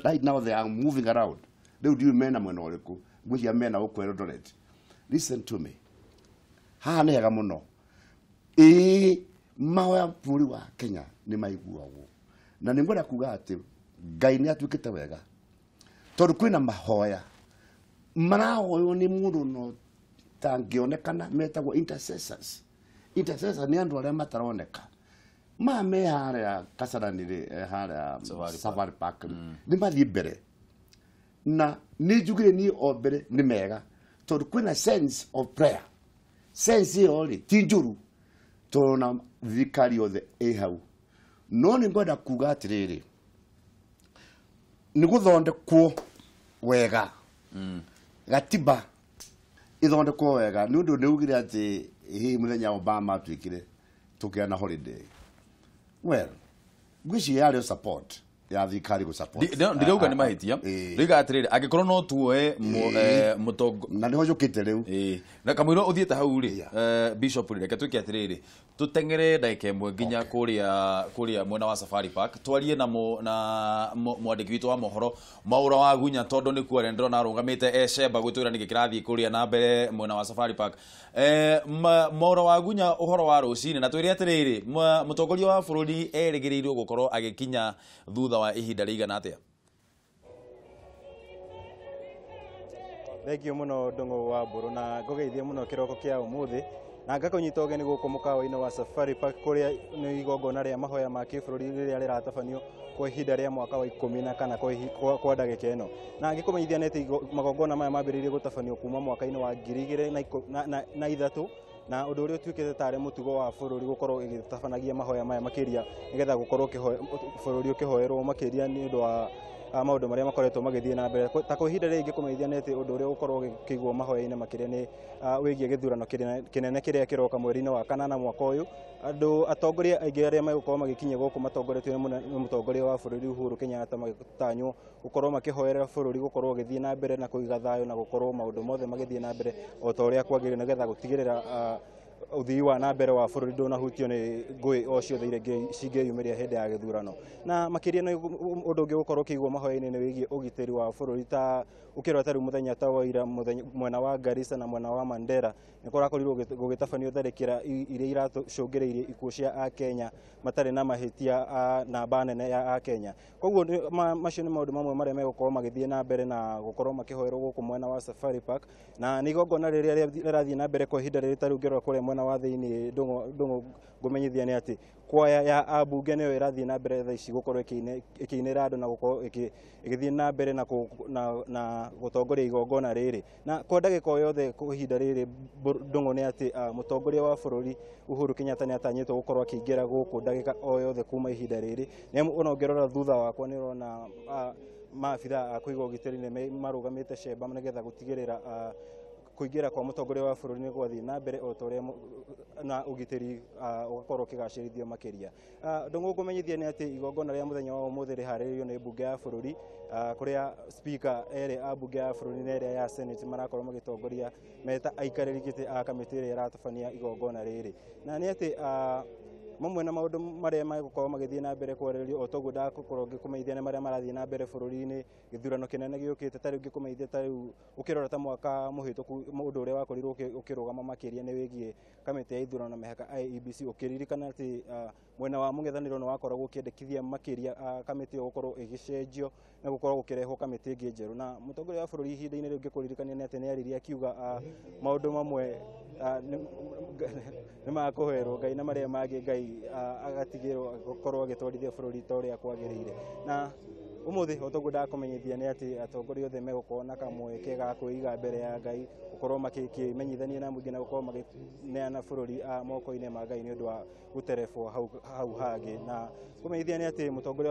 Right now they are moving around. Rĩu ndiũĩ mena mwena ũrĩkũ, ngwĩciria mena gũkũ Eldoret. Listen to me, haha nĩ hega mũno. Mahoya bũrũri wa Kenya nĩ maiguagwo na nĩ ngwenda kuga atĩ Ngai nĩ atuĩkĩte wega tondũ kwĩna mahoya marahoywo nĩ mũndũ no tangĩonekana metagwo intercessors. Intercessors nĩ andũ arĩa mataroneka ma me harĩa Kasarani rĩ, harĩa Safari Park nĩ mathiĩ mbere na nĩ njugire niĩ o mbere nĩ mega tondũ kwĩna sense of prayer. Sense ĩyo rĩ ti njũru tondũ na thirikari yothe ĩ hau. No nĩ ngwenda kuga atĩrĩrĩ, nĩ gũthondekwo wega gatiba ithondekwo wega nĩ ũndũ nĩ ugire atĩ hihi mũthenya Obama atuĩkire tũkĩgĩa na holiday. Well, ngwĩciria yarĩ support ya thirikari gũ support. Ndirauga nĩ mahĩtia, ndĩroiga atĩrĩrĩ angĩkorwo no tuoe mũtongo na nĩho njũkĩte rĩu na kamũira ũthiĩte hau rĩ Bishop rĩ, reke twĩke atĩrĩrĩ tũteng'ere ndagĩka ĩmwe nginya kũrĩa mwena wa Safari Park twarie na mwandĩki witũ wa mohoro Mwaura wa Gunya tondũ nĩkuo arĩa ndĩrona arũgamĩte ecemba gwĩtwĩra nĩkĩ kĩrathiĩ kũrĩa na mbere mwena wa Safari Park. Mwaura wa Gunya ũhoro wa rũcinĩ na twĩre atĩrĩrĩ mũtongoria wa bũrũri erĩgĩrĩirwo gũkorwo agĩkinya thutha wa ihinda rĩigana atĩa? Thank you muno Ndung'u wa Mburu na ngũgeithie mũno kĩroko kĩa ũmũthĩ na ngakũnyita ũgeni gũkũ mũkawa-inĩ wa Safari Park kũrĩa nĩ igongona rĩa mahoya ma kĩbũrũri rĩrĩa rĩratabanio kwa ihinda rĩa mwaka wa 14 kwa ndagĩka ĩno. Na ngĩkũmenyithia nĩ atĩ magongona maya mambĩrĩirie gũtabanio kuma mwaka-inĩ wa 2003 na ũndũ ũrĩa ũtuĩkĩte tarĩ mũtugo wa bũrũri gũkorwo ĩgĩtabanagia mahoya maya makĩria nĩgetha gũkorwo bũrũri ũkĩhoerwo makĩria nĩ ũndũ wa maũndũ marĩa makoretwo magĩthiĩ na mbere. Ta kwa ihinda rĩngĩ kũmenyithia nĩ atĩ ũndũ ũrĩa ũgũkorwo ũkĩigwo mahoya-inĩ makĩria nĩ wĩgiĩ gĩthurano kĩnene kĩrĩa kĩroka mweri-inĩ wa kanana mwaka ũyũ. Andũ atongoria aingĩ arĩa megũkorwo magĩkinyia gũkũ matongoretio nĩ mũtongoria wa bũrũri Uhuru Kenyatta magĩtanywo gũkorwo makĩhoera bũrũri gũkorwo ũgĩthiĩ na mbere na kũiga thayũ na gũkorwo maũndũ mothe magĩthiĩ na mbere o ta ũrĩa kwagĩrĩire nĩgetha gũtigĩrĩra ũthii wa na mbere wa bũrũri ndũnahutio nĩ ngũĩ o ciothe iria cingĩyumĩria hĩndĩ ya gĩthurano. Na makĩria nĩ ũndũ ũngĩ gũkorwo ũkĩigwo mahoya-inĩ nĩ wĩgiĩ ũgitĩri wa bũrũri ta ũkĩrora ta rĩu mũthenya ta wa ira mwena wa Garissa na mwena wa Mandera nĩ kũrakorirwo gũgĩtabanio tharĩkĩra iria iracũngĩrĩirie ikuũ cia Akenya matarĩ na mahĩtia namba nene ya Akenya. Koguo macio nĩ maũndũ mamwe marĩa megũkorwo magĩthiĩ na mbere na gũkorwo makĩhoerwo gũkũ mwena wa Safari Park na nĩ igongona rĩrĩa rĩrathiĩ na mbere kwa ihinda rĩrĩ ta rĩu ngĩrora kũrĩa mwena wa thĩinĩ Ndung'u ngũmenyithia nĩ atĩ kwaya ya ambunge nĩyo ĩrathiĩ na mbere thaa ici gũkorwo ĩkĩinĩra andũ na gũkorwo ĩgĩthiĩ na mbere na gũtongoria igongona rĩrĩ. Na kwa ndagĩka o yothe kwa ihinda rĩrĩ Ndung'u nĩ atĩ mũtongoria wa bũrũri Uhuru Kenyatta nĩ atanyĩtwo gũkorwo akĩingĩra gũkũ ndagĩka o yothe kuma ihinda rĩrĩ. Nĩ ona ũngĩrora thutha wakwa nĩ ũrona maabithaa a kũiga ũgitĩri nĩ marũgamĩte cemba nĩgetha gũtigĩrĩra kũingĩra kwa mũtongoria wa bũrũri nĩ gwathiĩ na mbere o ta ũrĩa na ũgitĩri ũgakorwo ũkĩgacĩrithio makĩria. Ndung'u ngũmenyithia nĩ atĩ igongona rĩa mũthenya wa ũmũthĩ rĩharĩrĩirio nĩ mbunge ya bũrũri kũrĩa speaker erĩ a mbunge ya bũrũri na ĩrĩa ya senate marakorwo magĩtongoria meta aikarĩri gĩtĩ a kamĩtĩ ĩrĩa ĩratabania igongona rĩrĩ. Na nĩ atĩ Mamwe na maũndũ marĩa magũkorwo magĩthiĩ na mbere kwarĩrĩrio o toguo ndagũkorwo ngĩkũmenyithia nĩ marĩa marathiĩ na mbere bũrũri-inĩ, gĩthurano kĩnene gĩũkĩte ta rĩu ngĩkũmenyithia ta rĩu ũkĩrora ta mwaka mũhĩtũku ũndũ ũrĩa wakorirwo ũkĩrũgama makĩria nĩ wĩgiĩ kamĩtĩ ya ithurano na mĩhaka IEBC, ũkĩririkana atĩ mwena wa mũng'ethanĩro nĩ wakoragwo ũkĩendekithia makĩria kamĩtĩ ĩyo gũkorwo ĩgĩcenjio na gũkorwo gũkĩrehwo kamĩtĩ ĩngĩ njerũ. Na mũtongoria wa bũrũri ihinda-inĩ rĩu ngĩkũririkania nĩ atĩ nĩ aririe akiuga maũndũ mamwe nĩ makũherwo Ngai na marĩa mangĩ Ngai agatigĩrwo gũkorwo agĩtwarithia bũrũri ta ũrĩa kwagĩrĩire. Na ũmũthĩ o toguo ndakũmenyithia nĩ atĩ atongoria othe megũkorwo na kamweke ga kwĩiga mbere ya Ngai, gũkorwo makĩmenyithania na mũingĩ na gũkorwo makĩneana bũrũri moko-inĩ ma Ngai nĩ ũndũ wa gũterebwo hau hangĩ. Na kũmenyithia nĩ atĩ mũtongoria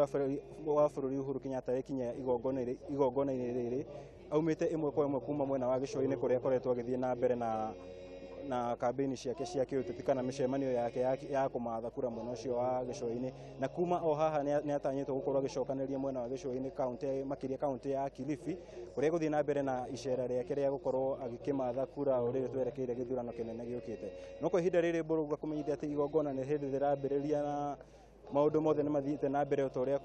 wa bũrũri Uhuru Kenyatta ekinya igongona-inĩ rĩrĩ aumĩte ĩmwe kwa ĩmwe kuma mwena wa gĩcũa-inĩ kũrĩa akoretwo agĩthiĩ na mbere na kambĩini ciake cia kĩũteti kana mĩcemanio yake ya kũmatha kura mwena ũcio wa gĩcũa-inĩ. Na kuma o haha nĩ atanyĩtwo gũkorwo agĩcokanĩrĩria mwena wa gĩcũa-inĩ kaunti, makĩria kaunti ya Kilifi, kũrĩa egũthiĩ na mbere na icera rĩake rĩa gũkorwo agĩkĩmatha kura o rĩrĩ twerekeire gĩthurano kĩnene gĩũkĩte. No kwa ihinda rĩrĩ Mbũrũ ngakũmenyithia atĩ igongona nĩ hĩndĩ rĩrambĩrĩria na maũndũ mothe nĩ mathiĩte na mbere o ta ũrĩa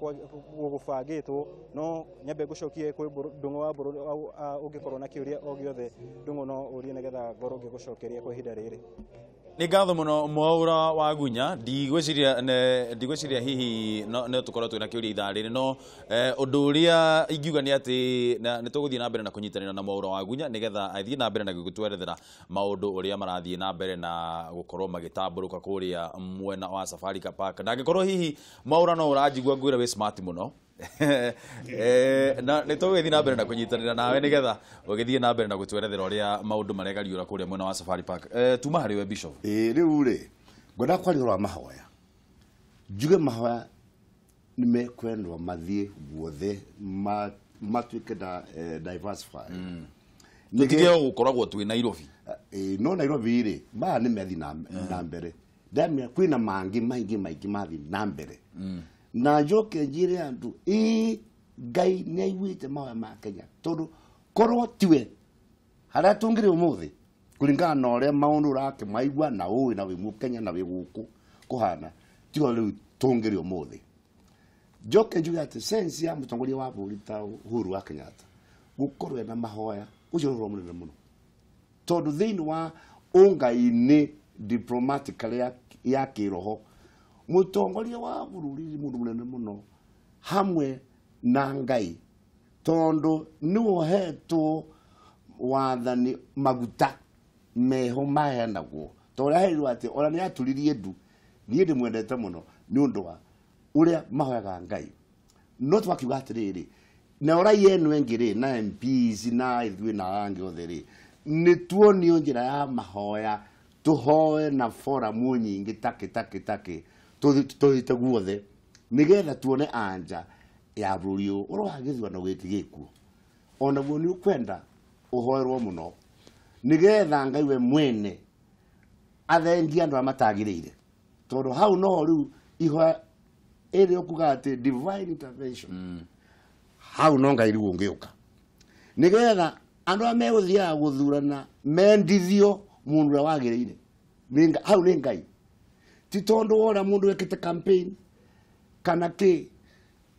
gũbangĩtwo. No nyambe ngũcokie kwĩ Ndung'u wa Mbũrũ, ũngĩkorwo na kĩũria o gĩothe Ndung'u no ũrie nĩgetha ngorwo ngĩgũcokeria kwa ihinda rĩrĩ. Nĩ ngatho mũno Mwaura wa Gunya, ndigwĩciria hihi no tũkorwo twĩna kĩũria ithaa rĩrĩ, no ũndũ ũrĩa ingiuga nĩ atĩ nĩ tũgũthiĩ na mbere na kũnyitanĩra na Mwaura wa Gunya nĩgetha athiĩ na mbere na gũtwerethera maũndũ ũrĩa marathiĩ na mbere na gũkorwo magĩtambũrũka kũrĩa mwena wa Safari Park. Na angĩkorwo hihi Mwaura no ũranjigua ngwĩre wĩ smart mũno, na nĩ tũgũgĩthiĩ na mbere na kũnyitanĩra nawe nĩgetha ũgĩthiĩ na mbere na gũtwerethera ũrĩa maũndũ maregariũra kũrĩa mwena wa Safari Park. Tuma harĩ we Bishop. Rĩu rĩ ngwenda kwaria ũhoro wa mahoya, njuge mahoya nĩ mekwendwo mathiĩ guothe matuĩke diversify. Tũtige gũkoragwo twĩ Nairobi. No Nairobi rĩ maya nĩ methi na mbere, ndamenya kwĩna mangĩ maingĩ maingĩ mathiĩ na mbere. Na njoke njĩre andũ Ngai nĩ aiguĩte mahoya ma Kenya, tondũ korwo tiwe harĩa tũngĩrĩ ũmũthĩ kũringana na ũrĩa maũndũ ũrakĩmaigua na ũĩ na wĩ mũkenya na wĩ gũkũ kũhana, tiho rĩu tũngĩrĩ ũmũthĩ. Njoke njuge atĩ sense ya mũtongoria wa bũrũri ta Uhuru wa Kenyatta gũkorwo ena mahoya ũcio nĩ ũhoro mũnene mũno, tondũ thĩinĩ wa ũngai-inĩ diplomatically ya kĩroho mũtongoria wa bũrũri nĩ mũndũ mũnene mũno hamwe na Ngai, tondũ nĩwe ũhetwo wathani maguta meho maheanagwo, tondũ ũrĩa aheirwo atĩ ona nĩ aturirie ndu. Niĩ ndĩmwendete mũno nĩ ũndũ wa ũrĩa mahoyaga Ngai. No twakiuga atĩrĩrĩ, na raia ĩno ĩngĩ rĩ na MPs na ithuĩ na angĩ othe rĩ, nĩ tuonio njĩra ya mahoya, tũhoe na foramu nyingĩ take take take tũhite guothe nĩgetha tuone anja ya bũrũri ũyũ. Ũhoro wa gĩthurano gĩkĩ gĩkuo onaguo nĩ ũkwenda ũhoerwo mũno nĩgetha Ngai we mwene athengie andũ arĩa matagĩrĩire, tondũ hau no rĩu ihoya ĩrĩa ũkuga atĩ divine intervention, hau no Ngai rĩu ũngĩũka nĩgetha andũ arĩa megũthiaga gũthurana mendithio mũndũ ũrĩa wagĩrĩire. Hau nĩ Ngai, ti tondũ wa ũrĩa mũndũ wĩkĩte campaign kana kĩ,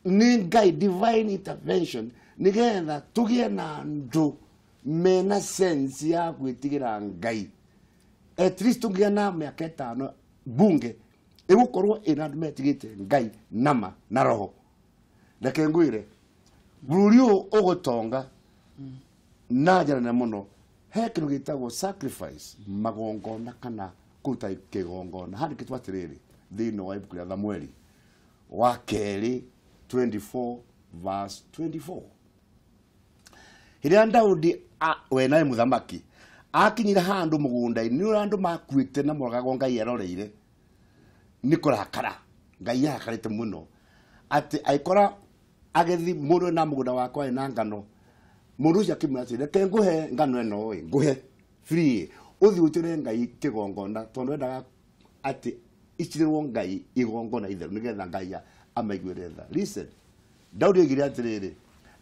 nĩ Ngai divine intervention nĩgetha tũgĩe na andũ mena sense ya gwĩtigĩra Ngai. At least tũngĩgĩa na mĩaka ĩtano bunge ĩgũkorwo ĩna andũ metigĩte Ngai nama na roho. Reke ngwĩre bũrũri ũyũ ũgũtonga na njĩra nene mũno. He kĩndũ gĩtagwo sacrifice, magongona kana kũruta kĩgongona. Handĩkĩtwo atĩrĩrĩ thĩinĩ wa ibuku rĩa Thamueli wa kerĩ 24 verse 24. Hĩndĩ ĩrĩa Daudi we nawe mũthamaki akinyire handũ mũgũnda-inĩ ũrĩa andũ makuĩte na moragagwo Ngai eroreire nĩ kũrakara, Ngai arakarĩte mũno atĩ agĩkora agethi mũndũ na mũgũnda wakwa ena ngano, mũndũ ũcio akĩmwĩra atĩrĩ, reke ngũhe ngano ĩno ĩ, ngũhe free ũthiĩ ũtĩre Ngai kĩgongona, tondũ endaga atĩ icinĩrwo Ngai igongona itheru nĩgetha Ngai amaiguĩre tha. Listen, Daudi oigire atĩrĩrĩ,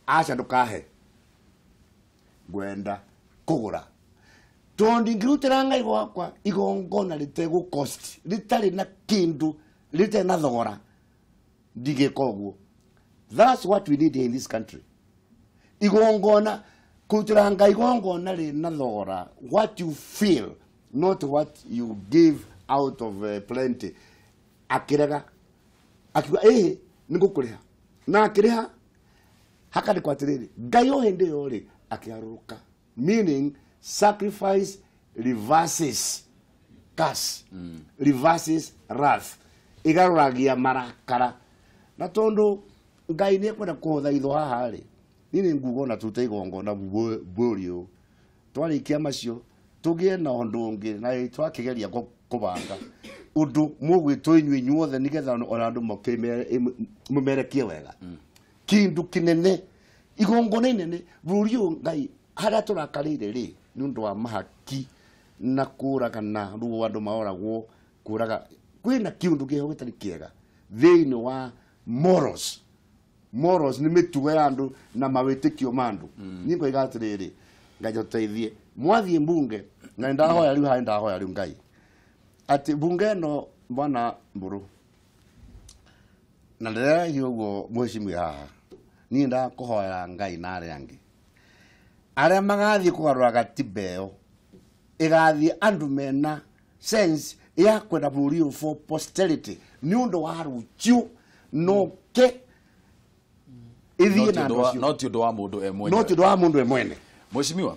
aca ndũkahe, ngwenda kũgũra, tondũ ingĩrutĩra Ngai gwakwa igongona rĩtegũ cost, rĩtarĩ na kĩndũ rĩtarĩ na thogora ndigĩka ũguo. That's what we need here in this country. Igongona kũrutĩra Ngai igongona rĩna thogora, what you feel, not what you give out of plenty. Akĩrega akiuga ĩhĩ nĩngũkũrĩha, na akĩrĩha. Hakandĩkwo atĩrĩrĩ, Ngai o hĩndĩ ĩyo rĩ akĩgarũrũka, meaning sacrifice reverses curse, reverses wrath, ĩgarũragia marakara. Na tondũ Ngai nĩ ekwenda kũhotha itho haha rĩ, niĩ nĩ nguga ona tũrute igongona mbũri ũũ, twarĩkia macio tũgĩe na ũndũ ũngĩ, na twakĩgeria kũbanga ũndũ mũgwĩtwo inyuĩ inyuothe nĩgetha ona andũ mũmerekie wega. Kĩndũ kĩnene, igongona inene bũrũri ũyũ Ngai harĩa tũrakarĩire rĩ, nĩ ũndũ wa mahaki na kũragana, rĩu andũ maoragwo kũraga, kwĩna kĩũndũ kĩho gĩtarĩ kĩega thĩinĩ wa morals. Morals nĩ mĩtugo ya andũ na mawĩtĩkio ma andũ. Niĩ ngoiga atĩrĩrĩ, Ngai atũteithie. Mwathiĩ mbunge, na nĩndahoya rĩu haha, nĩndahoya rĩu Ngai atĩ mbunge ĩno bwana Mbũrũ, na ndĩreragia ũguo mheshimiwa haha, niĩ ndakũhoera Ngai na arĩa angĩ arĩa magathiĩ kũgarũra gatiba ĩyo, ĩgathiĩ andũ mena sense ya kwenda bũrũri ũyũ for posterity, nĩ ũndũ wa rũciũ, noke ĩthiĩ na andũ acio. No ti ũndũ wa mũndũ e mwene. No ti ũndũ wa mũndũ e mwene. Mheshimiwa,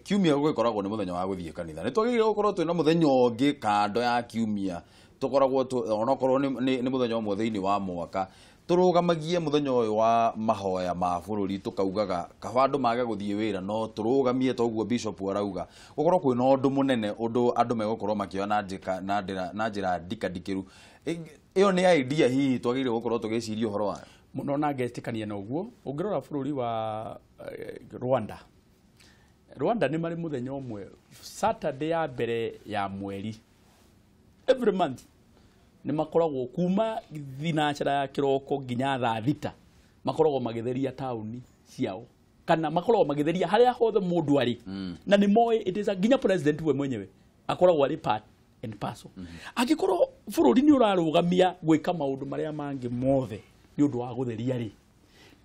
kiumia gũgĩkoragwo nĩ mũthenya wa gũthiĩ kanitha. Nĩ twagĩrĩirwo gũkorwo twĩna mũthenya ũngĩ kando ya kiumia, tũkoragwo onokorwo nĩ mũthenya ũmwe thĩinĩ wa mwaka, tũrũgamagie mũthenya ũyũ wa mahoya ma bũrũri, tũkaugaga kaba andũ mage gũthiĩ wĩra no tũrũgamie toguo bishop arauga, gũkorwo kwĩna ũndũ mũnene, ũndũ andũ megũkorwo makĩoya na njĩra ndikandikĩru. Ĩyo nĩ idea hihi twagĩrĩirwo gũkorwo tũgĩciria ũhoro wayo mũno, na ngetĩkania na ũguo. Ũngĩrora bũrũri wa Rwanda, Rwanda nĩ marĩ mũthenya ũmwe Saturday ya mbere ya mweri every month nĩ makoragwo kuma thinacara ya kĩroko nginya thaa 6 makoragwo magĩtheria taũni ciao, kana makoragwo magĩtheria harĩa hothe mũndũ arĩ. Na nĩ moĩ it is a nginya president we mwenyewe akoragwo arĩ part and parcel. Angĩkorwo bũrũri nĩ ũrarũgamia gwĩka maũndũ marĩa mangĩ mothe nĩ ũndũ wa gũtheria rĩ,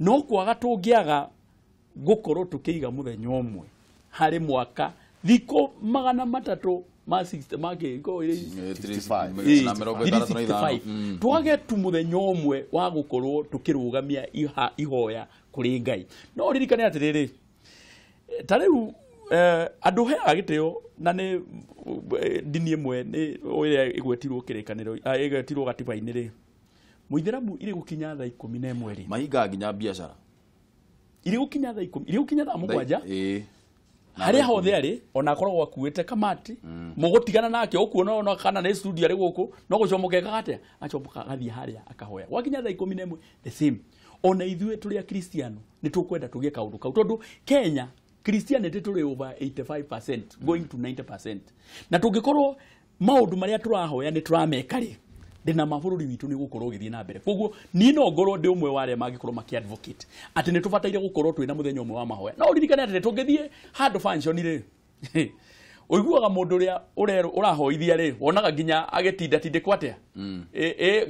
no kwaga tũngĩaga gũkorwo tũkĩiga mũthenya ũmwe harĩ mwaka thikũ 300 ma 60 ma 65 twage tu mũthenya ũmwe wa gũkorwo tũkĩrũgamia ihoya kũrĩ Ngai. No ũririkane atĩrĩrĩ, ta rĩu andũ heaga gĩtĩo na nĩ ndini ĩmwe nĩ ĩrĩa ĩgwetirwo kĩrĩkanĩro, ĩgwetirwo gatiba-inĩ rĩ, mũithĩramu irĩ gũkinya thaa 11 rĩ, mahingaga nginya biacara irĩ gũkinya thaa 10, irĩ gũkinya thaa 7 harĩa hothe arĩ, ona akoragwo akuĩte kamati, mũgũtigana nake ũkuona ona kana nĩ studio arĩ gũkũ, no gũcomoka ekaga atĩa, acomoka agathiĩ harĩa akahoya. Gwakinya thaa 11 the same. Ona ithuĩ tũrĩ Akristiano nĩ tũkwenda tũgĩe kaũndũ kau, tondũ Kenya Christianity tũrĩ over 85% going to 90%, na tũngĩkorwo maũndũ marĩa tũrahoya nĩ tũrameka rĩ, ndĩna mabũrũri witũ nĩ gũkorwo ũgĩthiĩ na mbere. Koguo niĩ no ngorwo ndĩ ũmwe wa arĩa mangĩkorwo makĩ advocate atĩ nĩ tũbataire gũkorwo twĩna mũthenya ũmwe wa mahoya. No ũririkane atĩ tũngĩthiĩ handũ function rĩ, ũiguaga mũndũ ũrĩa ũrahoithia rĩ, wonaga nginya agĩtindatindĩkwo atĩa,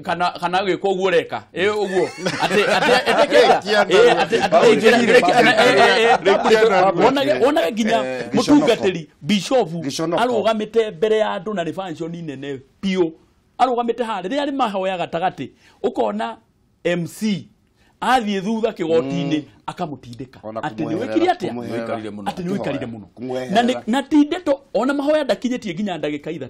kana agĩka ũguo ũreka ũguo wonaga nginya mũtungatĩri bishofu arũgamĩte mbere ya andũ na nĩ function nene biũ, arũgamĩte harĩa rĩrĩa arĩ mahoya gatagatĩ, ũkona MC athiĩ thutha kĩgoti-inĩ akamũtindĩka atĩ nĩ wĩkire atĩa, atĩ nĩ wĩikarire mũno, na ti ndeto ona mahoya ndakinyĩtie nginya ndagĩka 3.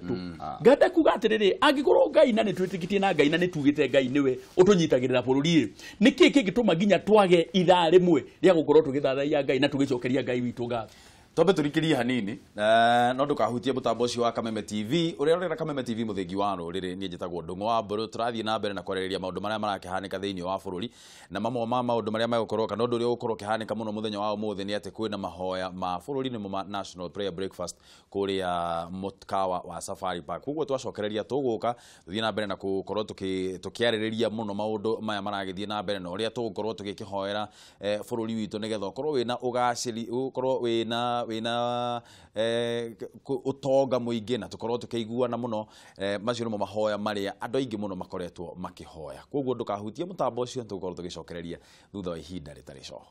Ngenda kuga atĩrĩrĩ, angĩkorwo Ngai na nĩ twĩtĩkĩtie na Ngai na nĩ tugĩte Ngai nĩwe ũtũnyitagĩrĩra bũrũri rĩ, nĩkĩ kĩngĩtũma nginya twage ithaa rĩmwe rĩa gũkorwo tũgĩthathaiya Ngai na tũgĩcokeria Ngai witũ ngatho? Twambe tũrikĩrie hanini, no ndũkahutie mũtambo ũcio wa Kameme TV ũrĩa ũrera Kameme TV mũthingi wa rũrĩrĩ. Niĩ njĩtagwo Ndung'u wa Mbũrũ. Tũrathiĩ na mbere na kwarĩrĩria maũndũ marĩa marakĩhanĩka thĩinĩ wa bũrũri, na mamwe ma maũndũ marĩa megũkorwo kana ũndũ ũrĩa ũgũkorwo ũkĩhanĩka mũno mũthenya wa ũmũthĩ nĩ atĩ kwĩna mahoya ma bũrũri, nĩmo ma National Prayer Breakfast kũrĩa mũkawa wa Safari Park. Koguo twacokereria tũgũka tũthiĩ na mbere na gũkorwo tũkĩarĩrĩria mũno maũndũ maya maragĩthiĩ na mbere na ũrĩa tũgũkorwo tũgĩkĩhoera bũrũri witũ nĩgetha ũkorwo wĩna ũgacĩri, ũkorwo wĩna wina utonga muingi na tukorwo tukiguana muno. Macio nimo mahoya maria andu aingi muno makoretwo makihoya. Koguo ndukahutie mutambo ucio, tugukorwo tugicokereria thutha wa ihinda ritari coho.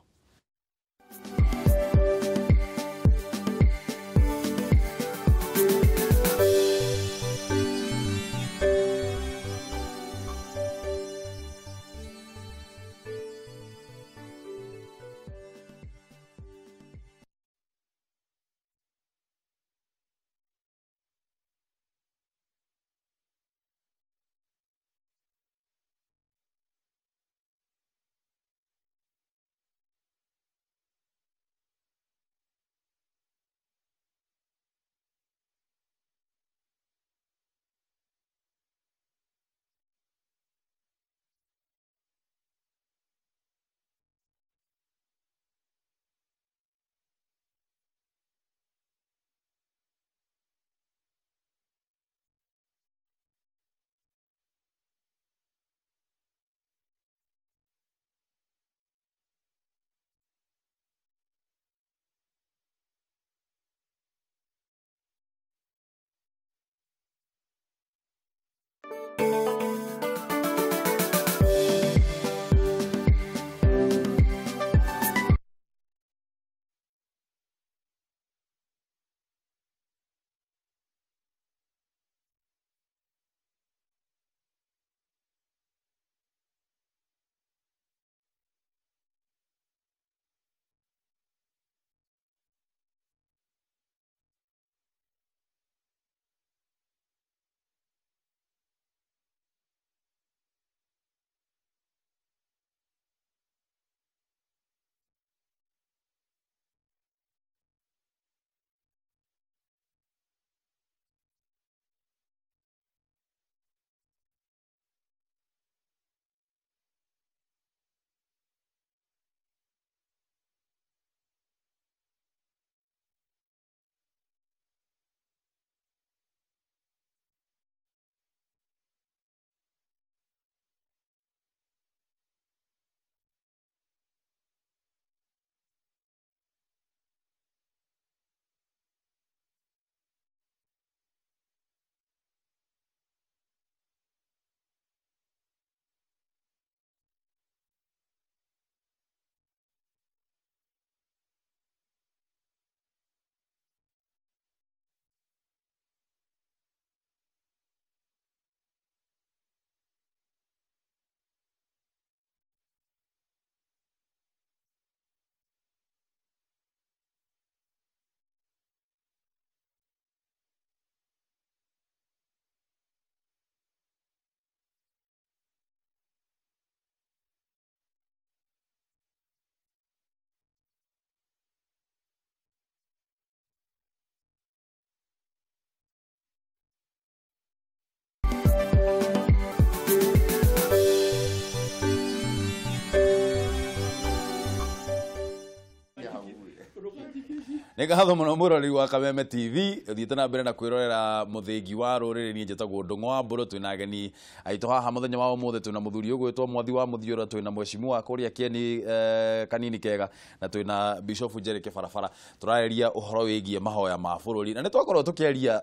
Nĩ ngatho mũno mũrori wa Kameme TV, thiĩte na mbere na kwĩrorera mũthĩgi wa rũrĩrĩ. Niĩ njĩtagwo Ndũng'ũ wa Mbũrũ, twĩna ageni aitũ haha mũthenya wa ũmũthĩ. Twĩna mũthuri ũgwĩtwo Mwathi wa Mũthiũra, twĩna mheshimiwa kũrĩa Kĩeni Kanini Kega, na twĩna Bishop Njeri Kĩbarabara. Tũrarĩria ũhoro wĩgiĩ mahoya ma bũrũri, na nĩ twakorwo tũkĩaria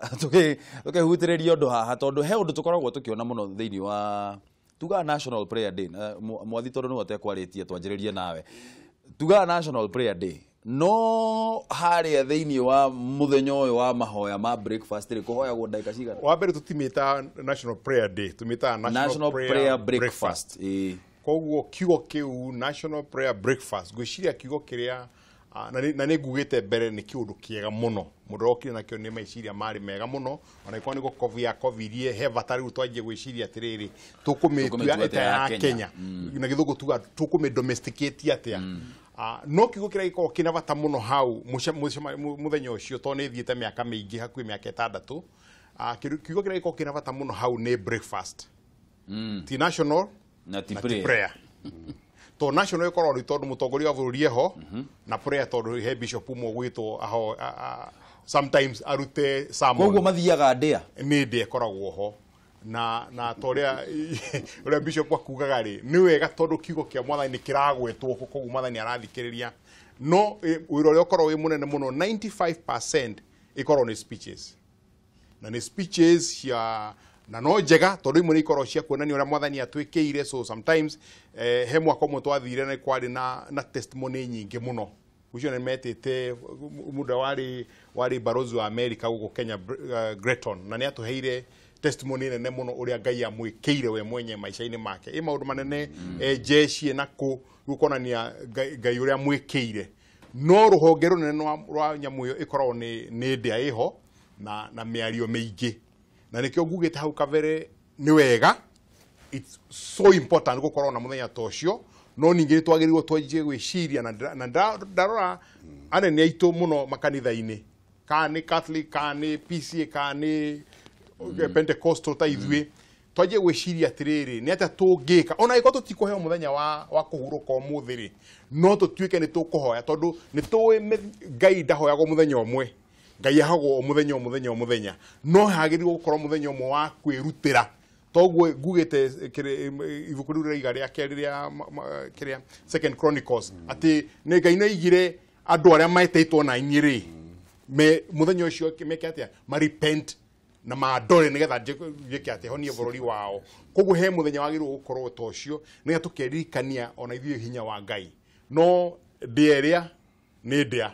tũkĩhutĩrĩria ũndũ haha, tondũ he ũndũ tũkoragwo tũkĩona mũno thĩinĩ wa tugaga National Prayer Day. Mwathi, tondũ nĩwe ũtekwarĩtie, twanjĩrĩrie nawe. Tugaga National Prayer Day, no haria thĩinĩ wa mũthenya ũyũ wa mahoya ma breakfast rĩ, kũhoyagwo ndagĩka cigana? Wa mbere tũtimĩtaga National Prayer Day, tũmĩtaga National Prayer Breakfast. Koguo kiugo kĩu National Prayer Breakfast, ngwĩciria kiugo kĩrĩa na nĩ ngugĩte mbere nĩ kĩũndũ kĩega mũno. Mũndũ okire nakĩo nĩ meciria marĩ mega mũno, ona ĩkorwo nĩ gũkovia kovirie he bata rĩu twanjie gwĩciria atĩrĩrĩ, tũkũmĩtua ĩta ya Kenya, na gĩthũngũ tuga tũkũmĩ domesticate atĩa. No kiugo kĩrĩa gĩkoragwo kĩna bata mũno hau mũthenya ũcio, tondũ nĩ thiĩte mĩaka mĩingĩ, hakuhĩ mĩaka 6, kiugo kĩrĩa gĩkoragwo kĩna bata mũno hau nĩ breakfast. Ti national na ti prayer. To national ĩkoragwo nĩ tondũ mũtongoria wa bũrũri eho, na prayer tondũ he bishop ũmwe ũgwĩtwo aho sometimes arute sermon. Koguo mathiaga ndĩa? Nĩ ndĩa ĩkoragwo ho. Na ta ũrĩa bishop akugaga rĩ, nĩ wega tondũ kiugo kĩa mwathani nĩ kĩragwetwo, koguo mwathani arathikĩrĩria No wĩra ũrĩa ũkoragwo wĩ mũnene mũno 95% ĩkoragwo nĩ speeches. Na nĩ speeches cia na no njega tondũ imwe nĩ ikoragwo cia kuonania ũrĩa mwathani atwĩkĩire. So sometimes he mwaka ũmwe twathire na kwarĩ na testimony nyingĩ mũno. Ucio nĩ metĩte mũndũ warĩ barozi wa America gũkũ Kenya, Greton, na nĩ atũheire testimony nene mũno ũrĩa Ngai amwĩkĩire we mwenye maica-inĩ make. Ĩ maũndũ manene jeshi na kũ gũkonania Ngai ũrĩa amwĩkĩire. No rũhonge rũnene rwa nyamũ ĩyo ĩkoragwo nĩ ndĩa ĩho na mĩario mĩingĩ. Na nĩkĩo ngugĩte hau kabere nĩ wega, it's so important gũkorwo na mũthenya ta ũcio. No ningĩ twagĩrĩirwo twanjie gwĩciria na ndarora anene aitũ mũno makanitha-inĩ, kana nĩ Catholic, kana nĩ PCA, kana nĩ Pentecostal ta ithuĩ, twanjie gwĩciria atĩrĩrĩ, nĩ atĩa tũngĩka ona angĩkorwo tũtikũheo mũthenya wa kũhurũka ũmũthĩ rĩ, no tũtuĩke nĩ tũkũhoya, tondũ nĩ tũĩ Ngai ndahoyagwo mũthenya ũmwe. Ngai ahagwo o mũthenya o mũthenya o mũthenya. No hagĩrĩirwo gũkorwo mũthenya ũmwe wa kwĩrutĩra. Toguo ngugĩte ibuku rĩu rĩraiga rĩa kerĩ rĩa Second Chronicles atĩ nĩ Ngai nĩ aigire andũ arĩa metĩtwo na inyuĩ rĩ, mũthenya ũcio meke atĩa, ma repent na mandore nĩgetha njĩke atĩa, honie bũrũri wao. Koguo he mũthenya wagĩrĩirwo gũkorwo ta ũcio nĩgetha tũkeririkania ona ithuĩ hinya wa Ngai. No ndĩa ĩrĩa nĩ ndĩa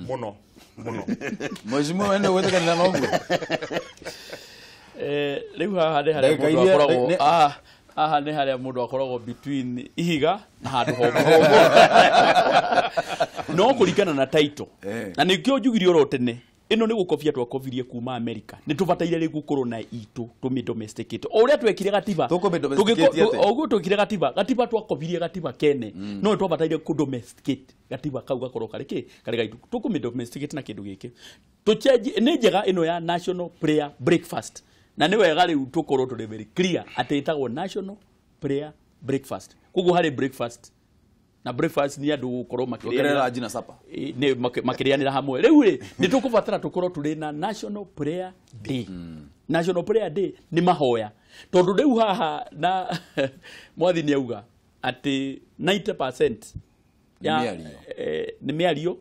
mũno mũno. Mheshimiwa, wende gwĩtĩkanĩra na ũguo? Rĩu haha nĩ harĩa mũndũ akoragwo, haha nĩ harĩa mũndũ akoragwo between ihiga na handũ homũ. No kũringana na title. Na nĩkĩo njugire oro tene, ĩno nĩ gũkobia twakobirie kuma America. Nĩ tũbataire rĩu gũkorwo na itũ tũmĩ-domesticate. O ũrĩa twekire gatiba, ũguo twekire gatiba twakobirie gatiba kene. No twabataire kũ-domesticate gatiba kau gakorwo karĩ kĩ, karĩ gaitũ. Tũkũmĩ-domesticate na kĩndũ gĩkĩ. Tũchenji nĩ njega ĩno ya National Prayer Breakfast. Na nĩ wega rĩu tũkorwo tũrĩ very clear atĩ ĩtagwo National Prayer Breakfast. Koguo harĩ breakfast, na breakfast nĩ andũ gũkorwo makĩrĩanĩra na supper, nĩ makĩrĩanĩra hamwe. Rĩu rĩ nĩ tũkũbatara tũkorwo tũrĩ na National Prayer Day. National Prayer Day nĩ mahoya, tondũ rĩu haha na mwathi nĩ auga atĩ 90% ya nĩ mĩario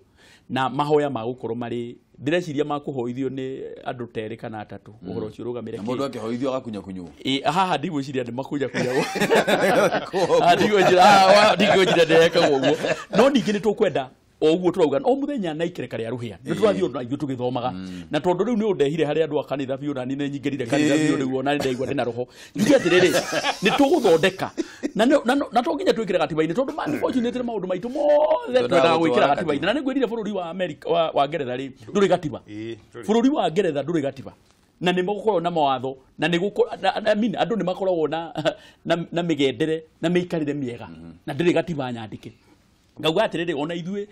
na mahoya magũkorwo marĩ, ndĩreciria makũhoithio nĩ andũ terĩ kana atatũ ũhoro ũcio ũrũgamĩre kĩ. Mũndũ akĩhoithio agakunyakunywo. Haha ndigwĩciria nĩ makunyakunyagwo. Ndigwĩciria ndĩrekagwo ũguo. No ningĩ nĩ tũkwenda o ũguo tũrauga o mũthenya na ikereka rĩa rũhĩa nĩ tũrathiĩ ona ithuĩ tũgĩthomaga. Na tondũ rĩu nĩ ũndehire harĩ andũ a kanitha biũ, na niĩ nĩ nyingĩrire kanitha biũ rĩu ona nĩ ndaigua ndĩna roho. Njuge atĩrĩrĩ, nĩ tũgũthondeka na to nginya twĩkĩre gatiba-inĩ, tondũ unfortunately maũndũ maitũ mothe twendaga gwĩkĩra gatiba-inĩ. Na nĩ ngwĩrire bũrũri wa America wa Ngeretha rĩ ndũrĩ gatiba. Bũrũri wa Ngeretha ndũrĩ gatiba, na nĩ gũkorwo na mawatho, na nĩ gũkorwo, I mean, andũ nĩ makoragwo na mĩgendere na mĩikarĩre mĩega, na ndĩrĩ gatiba nyandĩke. Ngauga atĩrĩrĩ, ona ithuĩ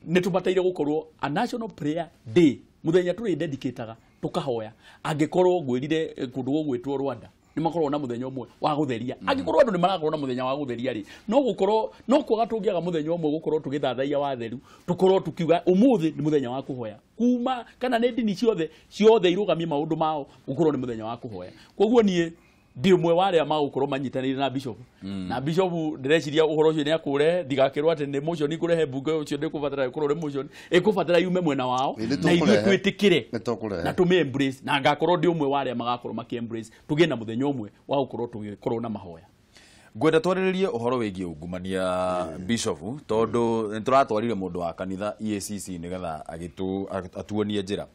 nĩ tũbataire gũkorwo a National Prayer Day, mũthenya tũrĩ dedicataga tũkahoya. Angĩkorwo ngwĩrire kũndũ gũgwĩtwo Rwanda nĩ makoragwo na mũthenya ũmwe wa gũtheria. Angĩkorwo andũ nĩ marakorwo na mũthenya wa gũtheria rĩ, no gũkorwo no kwaga tũngĩaga mũthenya ũmwe gũkorwo tũgĩthathaiya watheru, tũkorwo tũkiuga ũmũthĩ nĩ mũthenya wa kũhoya. Kuma kana nĩ ndini ciothe ciothe irũgamie maũndũ mao, gũkorwo nĩ mũthenya wa kũhoya. Koguo niĩ ndi ũmwe wa arĩa magũkorwo manyitanĩire na bishop. Na bishop ndĩreciria ũhoro ũcio nĩ akũrehe, ndigakĩrwo atĩ nĩ motion ikũrehe mbunge ũcio ndĩkũbatara ĩkorwo nĩ motion ĩkũbatara yume mwena wao, na ithuĩ twĩtĩkĩre na tũmĩ embrace, na ngakorwo ndi ũmwe wa arĩa magakorwo makĩ embrace, tũgĩe na mũthenya ũmwe wa gũkorwo tũgĩkorwo na mahoya. Ngwenda twarĩrĩrie ũhoro wĩgiĩ ungumania bishop, tondũ nĩ tũratwarire mũndũ wa kanitha EACC nĩgetha atuonie njĩra.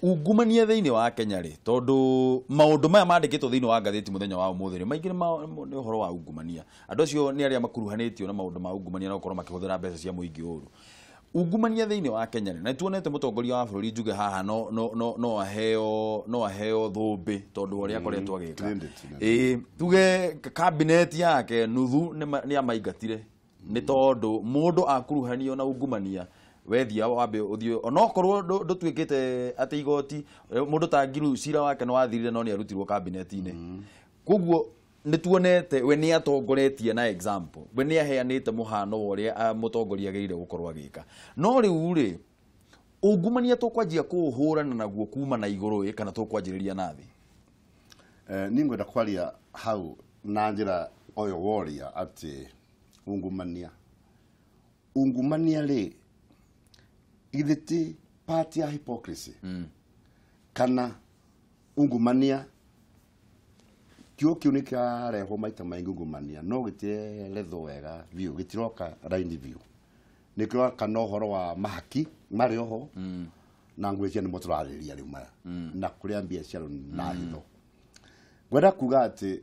Ungumania thĩinĩ wa Kenya rĩ, tondũ maũndũ maya mandĩkĩtwo thĩinĩ wa ngathĩti mũthenya wa ũmũthĩ rĩ, maingĩ nĩ ũhoro wa ungumania. Andũ acio nĩ arĩa makuruhanĩtio na maũndũ ma ungumania na gũkorwo makĩhũthĩra mbeca cia mũingĩ ũru. Ungumania thĩinĩ wa Kenya rĩ, na nĩtuonete mũtongoria wa bũrũri njuge haha no aheo thũmbĩ tondũ ũrĩa akoretwo agĩka. Tuge cabinet yake nuthu nĩ amaingatire nĩ tondũ mũndũ akuruhanio na ungumania wethia wambe uthie onokorwo ndutuikite ati igoti mundu ta Ngiru cira wake no wathirire no ni arutirwo cabinet-ini. Koguo nituonete we ni atongoretie na example, we ni aheanite muhano uria mutongoria agirire gukorwo agika. No riu ri ungumania tukwanjia kuhurana naguo kuma na iguru kana tukwanjiriria na thi? Ni ngwenda kwaria hau na njira oyo woria ati ungumania Ungumania rĩ githĩ ti part ya hypocrisy? Kana ungumania kiugo kĩu nĩ kĩrarehwo maita maingĩ ungumania no gĩtirerethwo wega biũ, gĩtiroka raini biũ, nĩ kĩroka na ũhoro wa mahaki marĩ oho na ngwĩciria nĩmo tũrarĩrĩria rĩu maya na kũrĩa biacara na hitho. Ngwenda kuga atĩ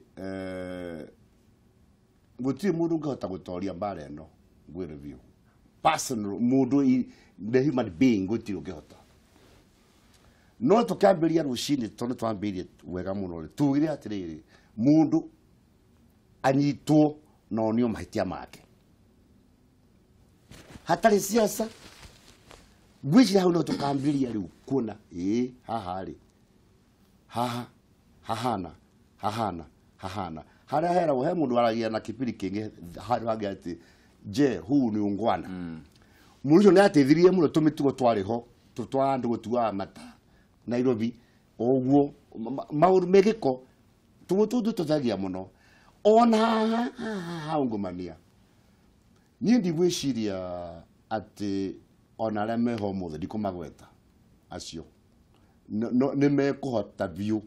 gũtirĩ mũndũ ũngĩhota gũtoria mbara ĩno ngwĩre biũ. Personal mũndũ, the human being, gũtirĩ ũngĩhota. No tũkĩambĩrĩria rũcinĩ tondũ twambĩrĩrie wega mũno rĩ, tugire atĩrĩrĩ, mũndũ anyitwo na onio mahĩtia make hatarĩ siasa. Ngwĩciria hau no tũkambĩrĩria rĩu kuona ĩĩ haha rĩ, haha hahana hahana hahana harĩa heragwo he mũndũ waragia na kĩbindi kĩngĩ handũ hangĩ atĩ je huu ni ungwana. Mũndũ ũcio nĩ ateithirie mũno tũmĩtugo twarĩ ho twa andũ gũtuaga mata Nairobi ũguo maũndũ me gĩko tũguo tũndũ tũthagia mũno ona haha ungumania. Niĩ ndigwĩciria atĩ ona arĩa meho ũmũthĩ ndikũmagweta acio nĩ mekũhota biũ,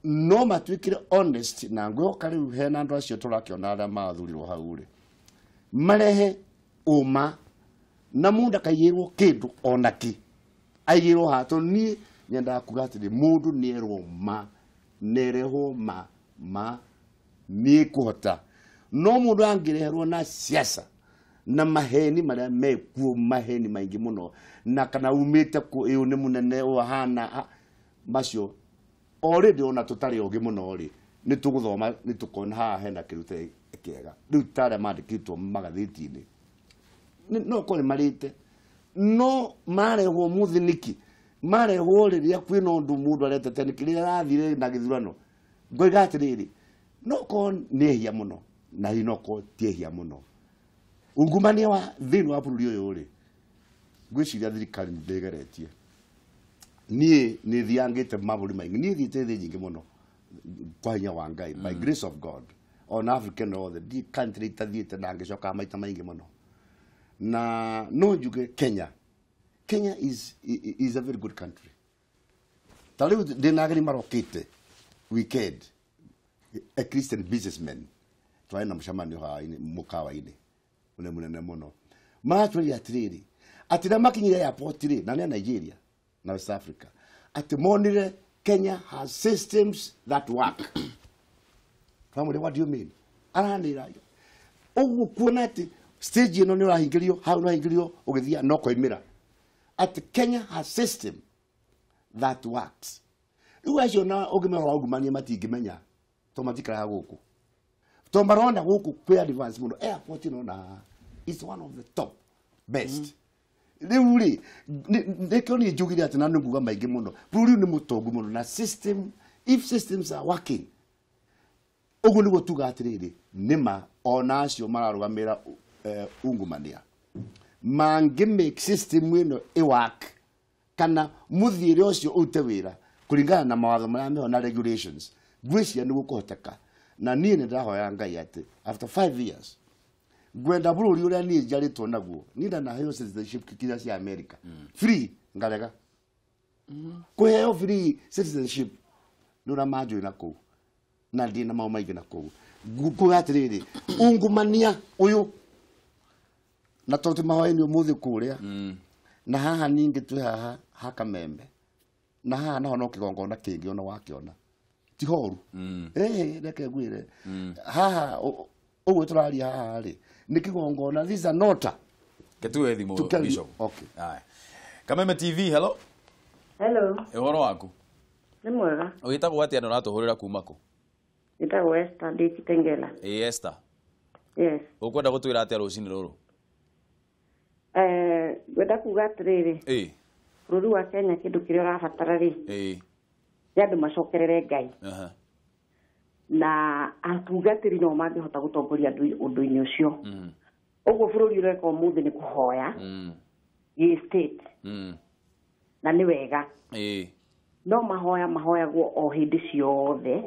no matuĩkire honest na ngwĩhoka rĩu hena andũ acio tũrakĩona arĩa mathurirwo hau rĩ marehe ũma na mũndũ akaigĩrwo kĩndũ ona kĩ aigĩrwo haha tondũ niĩ nyendaga kuga atĩrĩ mũndũ nĩerwo ma nerehwo ma ma nĩkũhota, no mũndũ angĩreherwo na siasa na maheni marĩa mekuo, maheni maingĩ mũno na kana umĩte kũ ĩũ nĩ mũnene ũyũ ahana macio already ona tũtarĩ ogĩ mũno rĩ nĩ tũgũthoma nĩ tũkona haha hena kĩrute kĩega rĩu tarĩa mandĩkĩtwo magathĩti-inĩ no korwo nĩ marĩte no marehwo mũthĩ nĩkĩ marehwo rĩrĩa kwĩna ũndũ mũndũ aretete nĩkĩ rĩrĩa arathire na gĩthurano ngoiga atĩrĩrĩ no korwo nĩ ehia mũno na hihi no korwo ti ehia mũno. Ungumania wa thĩinĩ wa bũrũri ũyũ rĩ ngwĩciria thirikari ndĩgeretie. Niĩ nĩ thiangĩte mabũrũri maingĩ, niĩ thiĩte thĩ nyingĩ mũno kwa hinya wa Ngai, by grace of God, ona Africa no othe ndi country itathiĩte na ngĩcokaga maita maingĩ mũno na no njuge Kenya. Kenya is a very good country. Ta rĩu ndĩna ageni marokĩte weekend, a Christian businessman twarĩ na mũcemanio haha mũkawa-inĩ ũrĩa mũnene mũno, maratwĩrire atĩrĩrĩ atĩ rĩrĩa makinyire airport rĩ na nĩ a Nigeria na West Africa atĩ monire Kenya has systems that work. Family, what do you mean? Aranĩra ũguo kuona atĩ stage ĩno nĩ ũrahingĩrio hau nĩ ũrahingĩrio ũgĩthiĩ no koimĩra atĩ Kenya has system that works. Rĩu acio na ũngĩmerora ungumania matingĩmenya tondũ matikaraga gũkũ, tondũ marona gũkũ kwĩ advance mũno. Airport ĩno na is one of the top best. Rĩu rĩ nĩkĩo niĩ njugire atĩ na nĩ nguga maingĩ mũno bũrũri nĩ mũtongu mũno na system, if systems are working ũguo nĩguo tuga atĩrĩrĩ nĩma ona acio mararũgamĩra ungumania mangĩ make system ĩno ĩwork kana mũthiĩre ũcio ũrute wĩra kũringana na mawatho marĩa meho na regulations, ngwĩciria nĩ gũkũhoteka. Na niĩ nĩ ndĩrahoya Ngai atĩ after 5 years ngwenda bũrũri ũrĩa niĩ njarĩtwo naguo niĩ ndanaheo citizenship kinya cia America free ngarega kũheo free citizenship nĩ ũrĩa manjũĩ na kũu na ndĩ na maũndũ maingĩ na kũu. Nguga atĩrĩrĩ ungumania ũyũ na tondũ twĩ mahoya-inĩ ũmũthĩ kũrĩa na haha ningĩ twĩ haha ha Kameme na haha naho no kĩgongona kĩngĩ ona wakĩona ti horu. Reke ngwĩre haha ũguo tũraria haha rĩ nĩ kĩgongona, this is an altar. Ketuwe thimũ Bishop. Okay. Haya. Kameme TV, hello. Hello. Ũhoro waku? Nĩ mwega. Ũgĩtagwo atĩa na ũratũhũrĩra kuma kũ? Njĩtagwo Esther ndĩ Kitengela. Ĩĩ Esther. Yes. Ũkwenda gũtwĩra atĩa rũcinĩ rũrũ? Ngwenda kuga atĩrĩrĩ. Ĩĩ. Bũrũri wa Kenya kĩndũ kĩrĩa ũrabatara rĩ. Ĩĩ. Nĩ andũ macokerere Ngai. Na atungatĩri no mangĩhota gũtongoria andũ ũndũ-inĩ ũcio. Ũguo bũrũri ũreka ũmũthĩ nĩ kũhoya gĩ state na nĩ wega. Ĩĩ. No mahoya mahoyagwo o hĩndĩ ciothe.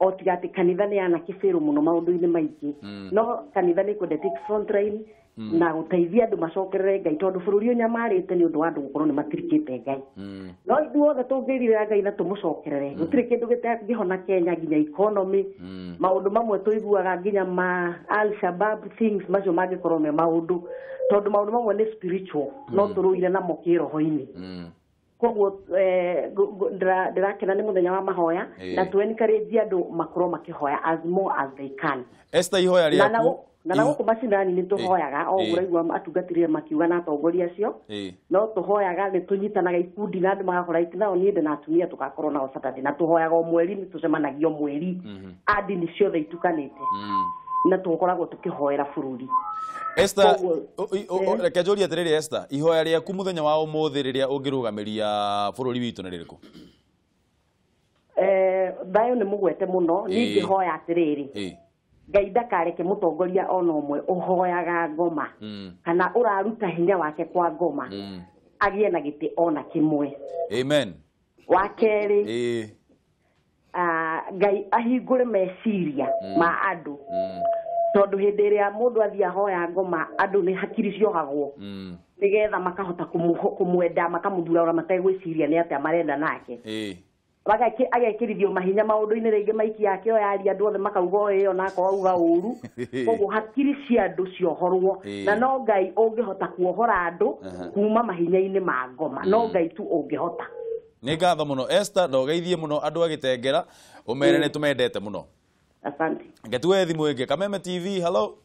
O tiga atĩ kanitha nĩ yanakĩbĩrwo mũno maũndũ-inĩ maingĩ, no kanitha nĩ kwenda take front line na gũteithia andũ macokerere Ngai, tondũ bũrũri ũnyamarĩte nĩ ũndũ wa andũ gũkorwo nĩ matirikĩte Ngai. No ithuothe tũngĩrirĩra Ngai na tũmũcokerere, gũtirĩ kĩndũ gĩtangĩhona Kenya, nginya economy, maũndũ mamwe tũiguaga nginya ma Al-Shabaab things macio mangĩkorwo me maũndũ, tondũ maũndũ mamwe nĩ spiritual, no tũrũire namo kĩroho-inĩ. Koguo ndĩrakena nĩ mũthenya wa mahoya, na tũ encourage andũ makorwo makĩhoya as more as they can. Esther, ihoya rĩaku na gũkũ macinani nĩ tũhoyaga, o ũraigua atungatĩri makiuga na atongoria acio, no tũhoyaga, nĩ tũnyitanaga ikundi na andũ magakora nao niĩ ndĩ na atumia tũgakorwo nao Saturday, na tũhoyaga o mweri, nĩ tũcemanagia o mweri, a ndini ciothe itukanĩte, na tũkoragwo tũkĩhoera bũrũri. Esther, reke njũrie atĩrĩrĩ, Esther, ihoya rĩaku mũthenya wa ũmũthĩ rĩrĩa ũngĩrũgamĩria bũrũri witũ nĩ rĩrĩkũ? Thayũ nĩ mũgwete mũno, niĩ ingĩhoya atĩrĩrĩ, Ngai ndakareke mũtongoria ona ũmwe ũhoyaga ngoma kana ũraruta hinya wake kwa ngoma agĩe na gĩtĩ ona kĩmwe. Amen. Wa kerĩ, Ngai ahingũre meciria ma andũ, tondũ hĩndĩ ĩrĩa mũndũ athiĩ ahoya ngoma, andũ nĩ hakiri ciohagwo nĩgetha makahota kũmwenda, makamũthura ona mategwĩciria nĩ atĩa marenda nake. Agekĩrithio mahinya maũndũ-inĩ rĩngĩ maiki yake oyaria andũ othe makauga ĩyo nako auga ũru. Koguo hakiri cia andũ ciohorwo, na no Ngai ũngĩhota kuohora andũ kuma mahinya-inĩ ma ngoma, no Ngai tu ũngĩhota. Nĩ ngatho mũno Esther, na ũgeithie mũno andũ a Gĩtengera, ũmere nĩ tũmendete mũno. Asante. Ngetuwe thimũ ĩngĩ. Kameme TV, hello.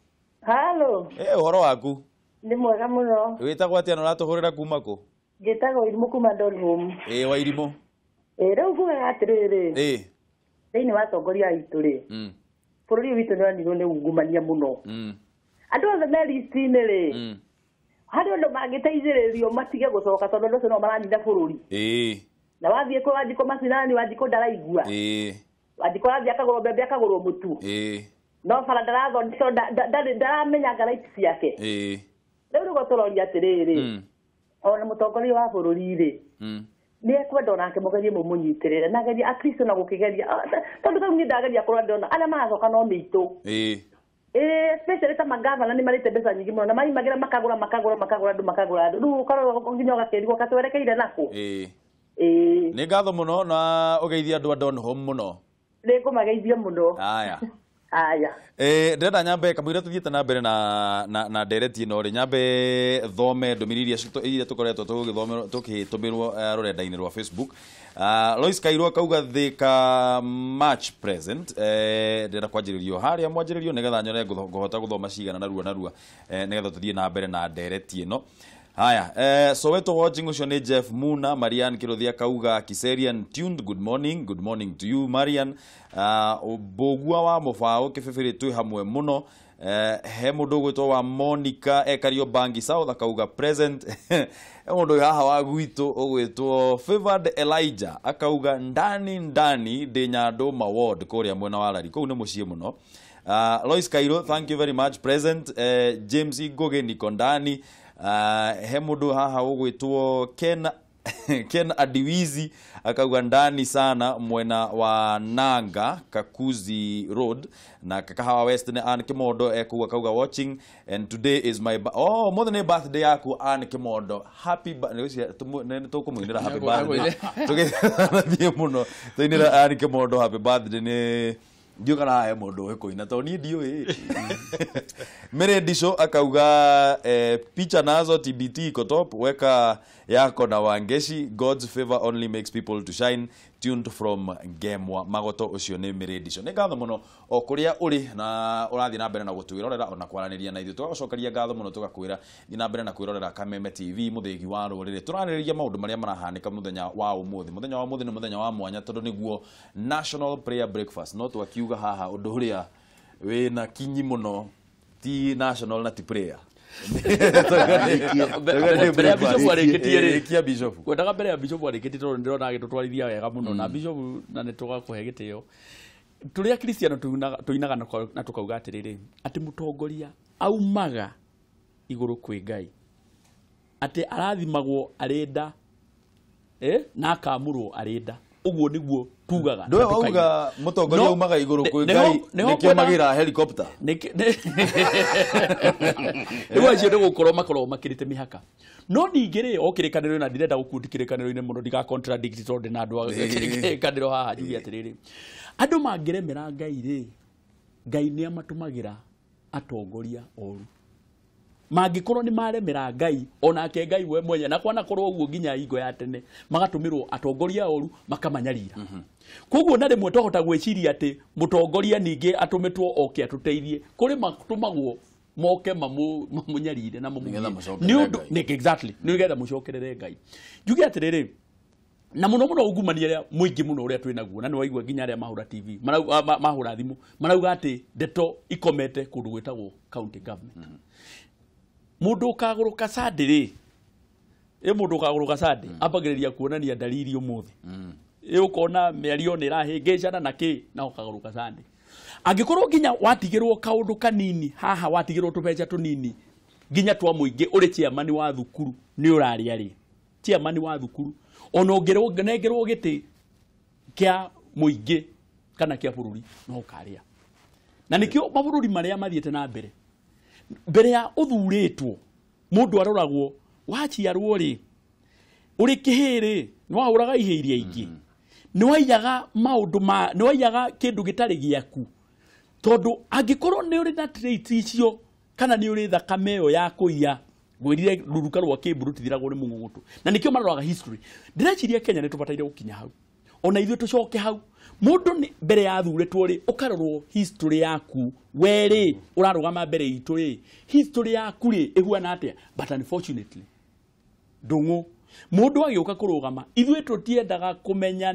Hello. Ũhoro waku? Nĩ mwega mũno. Wĩtagwo atĩa na ũratũhũrĩra kuma kũ? Njĩtagwo Irimũ kuma Donholm. Wa Irimũ. Rĩu ngugaga atĩrĩrĩ, thĩinĩ wa atongoria aitũ rĩ, bũrũri witũ nĩ ũranirwo nĩ ungumania mũno. Andũ othe me listi-inĩ rĩ, harĩ ũndũ mangĩteithĩrĩrio matige gũcoka, tondũ andũ acio no maranina bũrũri. Na wathiĩ kũ Wanjikũ macinani, Wanjikũ ndaraigua. Wanjikũ arathiĩ akagũrwo mbembe, akagũrwo mũtu. No bara ndarathondeka, ndaramenya rights ciake. Rĩu nĩguo tũroria atĩrĩrĩ, ona mũtongoria wa bũrũri rĩ, nĩ ekwenda onake mũgerie mũmũnyitĩrĩre, na geria akristo na gũkĩgeria, tondũ rĩu niĩ ndageria kũrora ndĩrona arĩa maracoka no mĩitũ. Especially ta magavana nĩ marĩte mbeca nyingĩ mũno, na maimagĩra makagũra makagũra makagũra andũ makagũra andũ, rĩu ũkarora nginya ũgakĩrigwo katwerekeire nakũ. Nĩ ngatho mũno na ũgeithie andũ a Donholm mũno. Nĩ ngũmageithia mũno. Aya. Aya. Ndĩrenda nyambe kamũira tũthiĩte na mbere na ndereti ĩno rĩ, nyambe thome ndũmĩrĩri iria tũkoretwo tũgĩthomerwo tũkĩtũmĩrwo rũrenda-inĩ rwa Facebook. Lois Kairũ akauga thika March present. Ndĩrenda kwanjĩrĩrio harĩa mwanjĩrĩrio nĩgetha nyone ngũhota gũthoma cigana narua narua, nĩgetha tũthiĩ na mbere na ndereti ĩno. Haya, Soweto watching ucio ni Jeff Muna. Marian Kirothia kauga Kiserian tuned, good morning, good morning to you Marian. Mbũgua wa Mũbaũ Kĩbĩbĩrĩ twĩ hamwe mũno. He mũndũ ũgwĩtwo wa Monica ekario Bangi South akauga present. He mũndũ haha wa gwitũ ũgwĩtwo Favored Elijah akauga ndani ndani ndĩ Nyandũma ward kũrĩa mwena wa Rari, kũu nĩ mũciĩ mũno. Lois Kairo, thank you very much, present. James Ngugi niko ndani. He mũndũ haha ũgwĩtwo Ken Adiwizi akauga ndani sana mwena wa Nanga Kakuzi Road na Kakahawa West ni Ann Kimondo ekuga akauga watching and today is my oh mother ni birthday yaku Ann Kimondo, happy nĩ tũkũmũinĩra happy birthday tũgĩthiĩ mũno tũinĩra Ann Kimondo happy birthday nĩ ndiũ kana he mũndũ ũĩ kũina tondũ niĩ ndiũĩ. Mary Ndisho akauga picha nazo TBT iko top, weka yako na Wangeshi, God's favor only makes people to shine, tuned from Ngemwa Magoto. Ucio nĩ Mary Ndisho. Nĩ ngatho mũno o kũrĩa ũrĩ na ũrathiĩ na mbere na gũtwĩrorera ona kwaranĩria na ithuĩ, tũgagũcokeria ngatho mũno tũgakwĩra thiĩ na mbere na kwĩrorera Kameme TV mũthĩgi wa rũrĩrĩ. Tũrarĩrĩria maũndũ marĩa marahanĩka mũthenya wa ũmũthĩ. Mũthenya wa ũmũthĩ nĩ mũthenya wa mwanya tondũ nĩguo National Prayer Breakfast, no twakiuga haha ũndũ ũrĩa wĩna kinyi mũno ti national na ti prayer. Mbere ya bishop arĩkĩtie rĩ, bishop kwendaga mbere ya bishop arĩkĩtie tondũ ndĩrona agĩtũtwarithia wega mũno na bishop na nĩ tũgakũhe gĩtĩo. Tũrĩ akristiano tũinaga na tũkauga atĩrĩrĩ, atĩ mũtongoria aumaga igũrũ kwĩ Ngai, atĩ arathimagwo arĩ nda na akamũrwo arĩ nda. Ũguo nĩguo tugaga. Ndũwe wauga mũtongoria umaga igũrũ kwĩ Ngai nĩkĩo magĩraga helicopter. Rĩu acio nĩ gũkorwo makoragwo makĩrĩte mĩhaka. No ningĩ rĩ, o kĩrĩkanĩro na ndirenda gũkundi kĩrĩkanĩro-inĩ mũno ndiga contradict tondũ ndĩ na andũ a kĩrĩkanĩro haha njuge atĩrĩrĩ, andũ mangĩremera Ngai rĩ, Ngai nĩ amatũmagĩra atongoria oru. Mangĩkorwo nĩ maremera Ngai, onake Ngai we mwenye, na kwanakorwo ũguo nginya hingo ya tene, magatũmĩrwo atongoria oru makamanyarira. Koguo na rĩmwe twahota gwĩciria atĩ mũtongoria ningĩ atũmĩtwo oke atũteithie, kũrĩ matũmagwo moke mamũnyarire na mamũgie. Nĩ ũndũ exactly, nĩgetha mũcokerere Ngai. Njuge atĩrĩrĩ, na mũno mũno ungumania ũrĩa mũingĩ mũno ũrĩa twĩ naguo, na nĩ waigua nginya arĩa mahũra TV, mahũra thimũ, marauga atĩ ndeto ikomete kũndũ gwĩtagwo county government. Mũndũ ũkagũrũka Sunday rĩ, mũndũ ũkagũrũka Sunday ambagĩrĩria kuonania dalili ũmũthĩ. Ũkona mĩario nĩ ĩrahĩngĩcana na kĩ, na ũkagũrũka Sunday. Angĩkorwo nginya watigĩrwo kaũndũ kanini haha, watigĩrwo tũbeca tũnini nginya twa mũingĩ, ũrĩ chairman wa thukuru nĩ ũrarĩa rĩ, chairman wa thukuru ona ũngĩnengerwo gĩtĩ kĩa mũingĩ kana kĩa bũrũri no ũkarĩa. Na nĩkĩo mabũrũri marĩa mathiĩte na mbere, mbere ya ũthurĩtwo mũndũ aroragwo waciarwo rĩ, ũrĩ kĩhĩ rĩ, nĩ wahũraga ihĩ iria ingĩ, nĩ waiyaga maũndũ ma, nĩ waiyaga kĩndũ gĩtarĩ gĩaku, tondũ angĩkorwo nĩ ũrĩ na traits icio kana nĩ ũrĩ thakame ĩyo ya kũiya, ngwĩrire rũruka rwa kĩmbu rũtithiragwo nĩ mũng'ũng'ũtũ. Na nĩkĩo maroraga history. Ndĩreciria Kenya nĩ tũbataire gũkinya hau, ona ithuĩ tũcoke hau. Mũndũ nĩ mbere ya thurĩtwo rĩ, ũkarorwo history yaku, we rĩ ũrarũgama mbere itũ rĩ, history yaku rĩ ĩhuana atĩa? But unfortunately ndũng'ũ mũndũ agĩũka kũrũgama, ithuĩ tũtiendaga kũmenya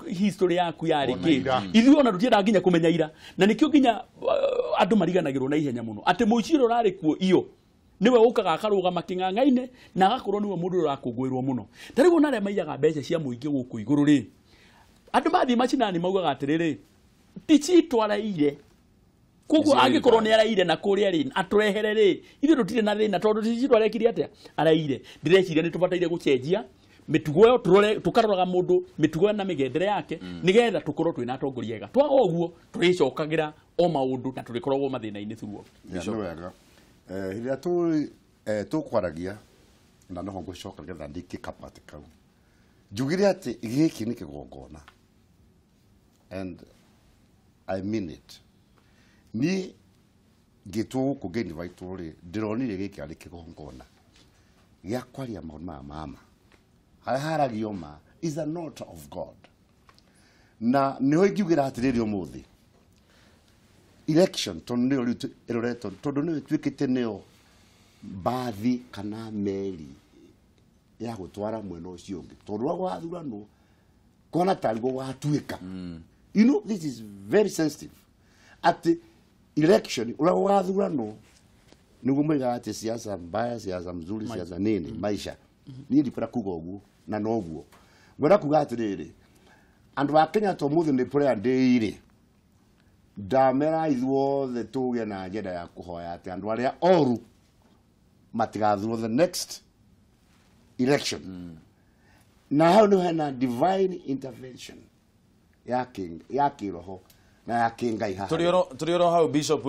history yaku yarĩ kĩ, ithuĩ ona tũtiendaga nginya kũmenya ira. Na nĩkĩo nginya andũ mariganagĩrwo na ihenya mũno atĩ mũici ũrĩa ũrarĩ kuo iyo niwe ũkaga akarũgama kĩng'ang'a-inĩ na agakorwo niwe mũndũ ũrĩa ũrakũngũĩrwo mũno. Ta rĩu ona arĩa maiyaga mbeca cia mũingĩ gũkũ igũrũ rĩ, andũ mathiĩ macinani maugaga atĩrĩrĩ, ti citũ araire, koguo angĩkorwo nĩ araire na kũrĩa rĩ atũrehere rĩ, ithuĩ tũtirĩ na thĩna tondũ ti citũ arekire atĩa, araire. Ndĩreciria nĩ tũbataire gũcenjia mĩtugo ĩyo, tũrore tũkaroraga mũndũ mĩtugo na mĩgendere yake, nĩgetha tũkorwo twĩna atongoria ega. Twaga ũguo tũrĩcokagĩra o maũndũ na tũrĩkoragwo mathĩna-inĩ throughout. Nĩ wega. Hĩndĩ ĩrĩa tũkwaragia na noho ngũcoka nĩgetha ndĩkie kapati kau, njugire atĩ gĩkĩ nĩ kĩgongona, and I mean it. Niĩ ngĩtwo gũkũ ngĩinvitwo rĩ, ndĩronire gĩkĩ arĩ kĩgongona gĩa kwaria maũndũ maya ma ma, harĩa haragio ma is an altar of God. Na nĩho ingiugĩra atĩrĩrĩ ũmũthĩ, election tondũ nĩyo rĩu ĩroretwo, tondũ nĩyo ĩtuĩkĩte nĩyo mbathi kana meri ya gũtwara mwena ũcio ũngĩ, tondũ wa gwathuranwo kona tarĩ guo gwatuĩka. You know, this is very sensitive. Atĩ election ũrĩa gũgathuranwo nĩguo moigaga atĩ siasa mbaya, siasa mzuri, siasa nini, maisha. Niĩ ndikwenda kuga ũguo na noguo ngwenda kuga atĩrĩrĩ, andũ a Kenya to mũthĩ nĩ prayer day rĩ, ndamera ithuothe tũgĩe na agenda ya kũhoya atĩ andũ arĩa oru matigathurwo the next election. Na hau nĩho hena divine intervention ya kĩroho na ya kĩngai haha. Tũrĩ oro hau Bishop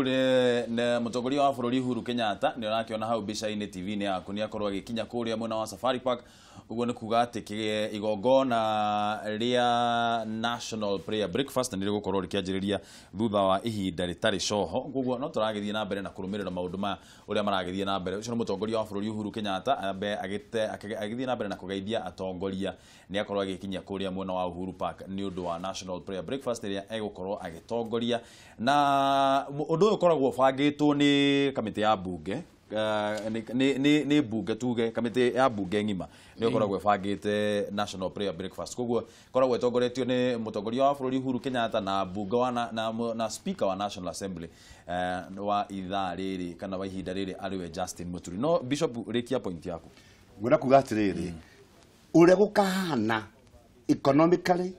na mũtongoria wa bũrũri Uhuru Kenyatta nĩ ũrakĩona hau mbica-inĩ TV-inĩ yaku, nĩ akorwo agĩkinya kũrĩa mwena wa Safari Park. Ũguo nĩ kuga atĩ igongona rĩa National Prayer Breakfast nĩ rĩgũkorwo rĩkĩanjĩrĩria thutha wa ihinda rĩtarĩ coho. Koguo no tũragĩthiĩ na mbere na kũrũmĩrĩra maũndũ maya ũrĩa maragĩthiĩ na mbere. Ũcio nĩ mũtongoria wa bũrũri Uhuru Kenyatta ambe agĩthiĩ na mbere na kũgeithia atongoria, nĩ akorwo agĩkinya kũrĩa mwena wa Uhuru Park nĩ ũndũ wa National Prayer Breakfast ĩrĩa egũkorwo agĩtongoria. Na ũndũ ũyũ ũkoragwo ũbangĩtwo nĩ kamĩtĩ ya mbunge, nĩ mbunge tuge kamĩtĩ ya mbunge ng'ima nĩ ĩkoragwo ĩbangĩte National Prayer Breakfast. Koguo ĩkoragwo ĩtongoretio nĩ mũtongoria wa bũrũri Uhuru Kenyatta na mbunge wa na speaker wa National Assembly wa ithaa rĩrĩ kana wa ihinda rĩrĩ arĩwe Justin Muturi. No Bishop, rĩkia point yaku. Ngwenda kuga atĩrĩrĩ, ũrĩa gũkahana economically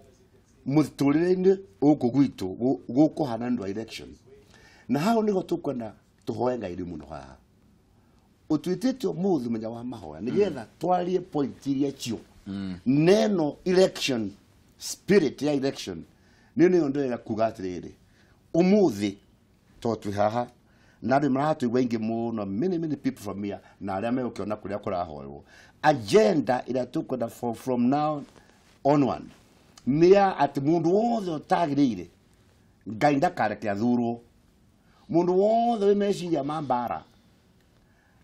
mũtũrĩre-inĩ gũkũ gwitũ gũkũhana nĩ ũndũ wa election, na hau nĩho tũkwenda tũhoe Ngai mũno haha. Ũtuĩtĩte ũmũthĩ mũthenya wa mahoya nĩgetha twarie point iria cio neno election Spirit ya election nĩ nĩyo ndĩrenda kuga atĩrĩrĩ, ũmũthĩ to twĩ haha na andũ maratũigua aingĩ mũno, many many people from here, na arĩa megũkĩona kũrĩa kũrahoerwo. Agenda ĩrĩa tũkwenda from now onward nĩ ya atĩ mũndũ wothe ũtagĩrĩire Ngai ndakareke athurwo. Mũndũ wothe wĩ meciria ma mbara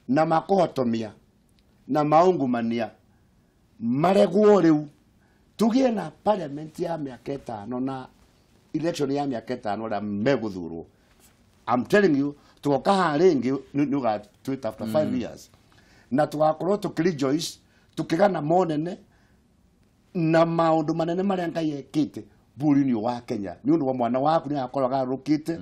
na makũhotomia na maungumania maregwo rĩu, tũgĩe na parliament ya mĩaka 5 na election ya mĩaka 5 arĩa megũthurwo. I'm telling you, tũgoka haha rĩngĩ nĩ ũgatwĩta after 5 years na tũgakorwo tũkĩrejoice tũkĩgana monene na maũndũ manene marĩa Ngai ekĩte bũrũri-inĩ wa Kenya nĩ ũndũ wa mwana waku nĩ agakorwo agarũrũkĩte,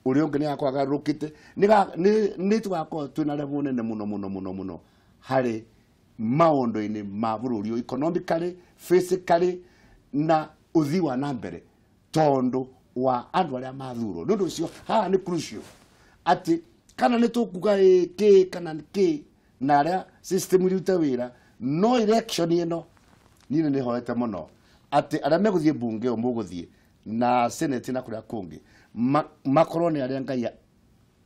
ũrĩa ũngĩ nĩ agakorwo agarũrũkĩte, nĩ tũgakorwo twĩna level nene mũno mũno mũno mũno harĩ maũndũ-inĩ ma bũrũri ũyũ, economically, physically na ũthii wa na mbere tondũ wa andũ arĩa mathurwo. Nĩ ũndũ ũcio haha nĩ crucial atĩ kana nĩ tũkuga kĩ kana kĩ na arĩa system irute wĩra, no election ĩno niĩ nĩ hoete mũno atĩ arĩa megũthiĩ mbunge o mũgũthiĩ na senate na kũrĩa kũngĩ makorwo nĩ arĩa Ngai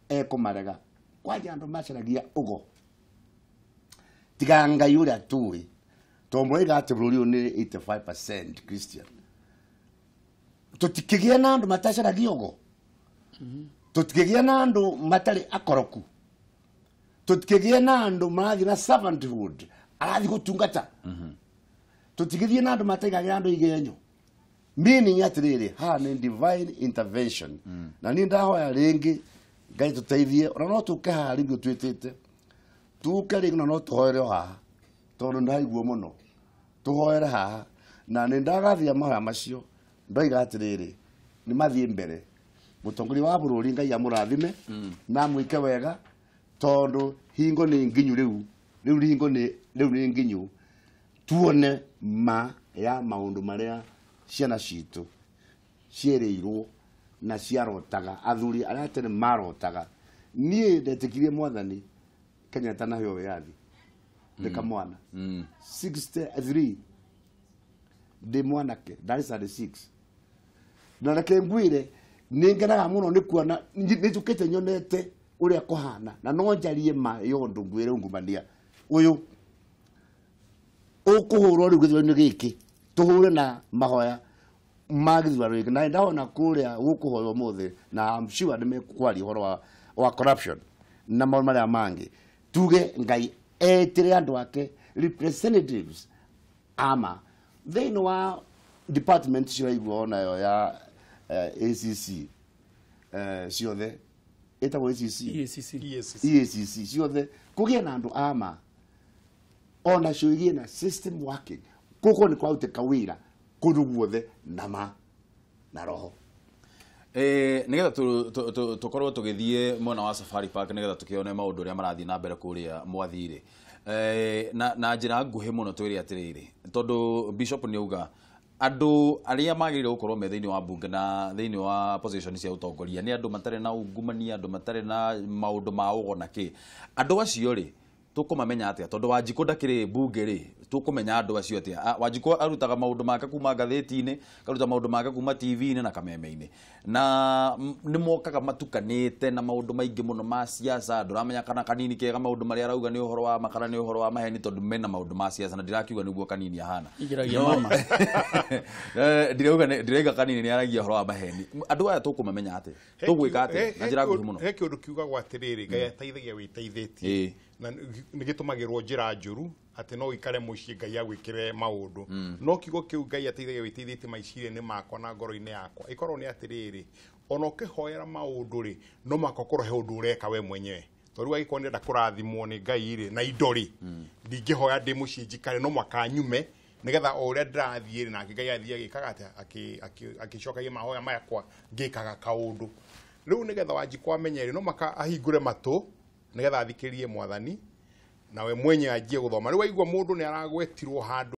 ekũmarega. Kwanja andũ macaragia ũgo tiga Ngai ũrĩa tũĩ, tondũ mũraiga atĩ bũrũri ũyũ nĩ 85% Christian. Tũtikĩgĩa na andũ matacaragia ũgo, tũtikĩgĩa na andũ matarĩ akoroku, tũtikĩgĩa na andũ marathiĩ na servanthood, arathiĩ gũtungata, tũtigĩthiĩ na andũ mataigagĩra andũ igenyo. Meaning atĩrĩrĩ, haha nĩ divine intervention. Na niĩ ndahoya rĩngĩ Ngai tũteithie, ona no tũke haha rĩngĩ ũtwĩtĩte, tũke rĩngĩ na no tũhoere o haha tondũ ndaiguo mũno, tũhoere haha na nĩ ndagathia mahoya macio ndoiga atĩrĩrĩ, nĩ mathiĩ mbere. Mũtongoria wa bũrũri Ngai amũrathime na amwĩke wega, tondũ hingo nĩ nginyu rĩu, rĩu hingo nĩ rĩu nĩ nginyu tuone ma ya maũndũ marĩa ciana citũ cierĩirwo na ciarotaga, athuri arĩa tene marotaga. Niĩ ndetĩkirie mwathani Kenya ĩtanaheo wĩyathi ndĩ kamwana 63 ndĩ mwanake ndarĩ 36, na reke ngwĩre nĩ ngenaga mũno nĩ kuona nĩ njũkĩte nyonete ũrĩa kũhana, na no njarie ma ya ũndũ ngwĩre ungumania ũyũ ũkũhũrwo rĩu gĩthurano gĩkĩ, tũhũre na mahoya ma gĩthurano gĩkĩ. Na ndahona kũrĩa gũkũhoywo ũmũthĩ, na I'm sure nĩ mekwaria ũhoro wa corruption na maũndũ marĩa mangĩ. Tuge Ngai etĩre andũ ake representatives ama thĩinĩ wa department ciraigua onayo ya ACC ciothe ĩtagwo ACC EACC ciothe kũgĩe na andũ ama ona cio igĩe na system working, kũkũ nĩ kwarutĩka wĩra kũndũ guothe na ma na roho. Nĩgetha tũkorwo tũgĩthiĩ mwena wa Safari Park nĩgetha tũkĩone maũndũ ũrĩa marathiĩ na mbere kũrĩa mwathire, na njĩra nguhĩ mũno twĩre atĩrĩrĩ, tondũ Bishop nĩ auga andũ arĩa magĩrĩire gũkorwo me thĩinĩ wa mbunge na thĩinĩ wa position cia ũtongoria nĩ andũ matarĩ na ungumania, andũ matarĩ na maũndũ ma ũgo na kĩ. Andũ acio rĩ tũkũmamenya atĩa? Tondũ Wanjikũ ndakĩrĩ mbunge rĩ, tũkũmenya andũ acio atĩa? Wanjikũ arutaga maũndũ make kuma ngathĩti-inĩ, akaruta maũndũ make kuma TV-inĩ na kameme-inĩ, na nĩ mokaga matukanĩte na maũndũ maingĩ mũno ma siasa. Ndũramenya kana Kanini kega maũndũ marĩa arauga nĩ ũhoro wa ma kana nĩ ũhoro wa maheni, tondũ mena maũndũ ma siasa, na ndirakiuga nĩguo Kanini ahana. Ndirauga Kanini nĩ aragia ũhoro wa maheni. Andũ aya tũkũmamenya atĩa? Tũgwĩka atĩa na njĩra nguhĩ mũno? He kĩũndũ kiugagwo atĩrĩrĩ, Ngai ateithagia wĩteithĩtie, na nĩ gĩtũmagĩrwo njĩra njũru atĩ no ũikare mũciĩ Ngai agwĩkĩre maũndũ. No kiugo kĩu Ngai ateithagia wĩteithĩtie meciria-inĩ makwa na ngoro-inĩ yakwa ĩkorwo nĩ atĩrĩrĩ, ona ũkĩhoera maũndũ rĩ, no maka ũkorwo he ũndũ ũreka we mwenyewe. Tondũ rĩu angĩkorwo nĩndĩrenda kũrathimwo nĩ Ngai rĩ na indo rĩ, ndingĩhoya ndĩ mũciĩ njikare, no mwaka nyume nĩgetha o ũrĩa ndĩrathiĩ rĩ, nake Ngai athiĩ agĩkaga atĩa, akĩcokagia mahoya makwa ngĩkaga kaũndũ. Rĩu nĩgetha Wanjikũ amenye rĩ, no maka ahingũre matũ nĩgetha athikĩrĩrie mwathani nawe mwenye anjie gũthoma. Rĩu waigua mũndũ nĩ aragwetirwo handũ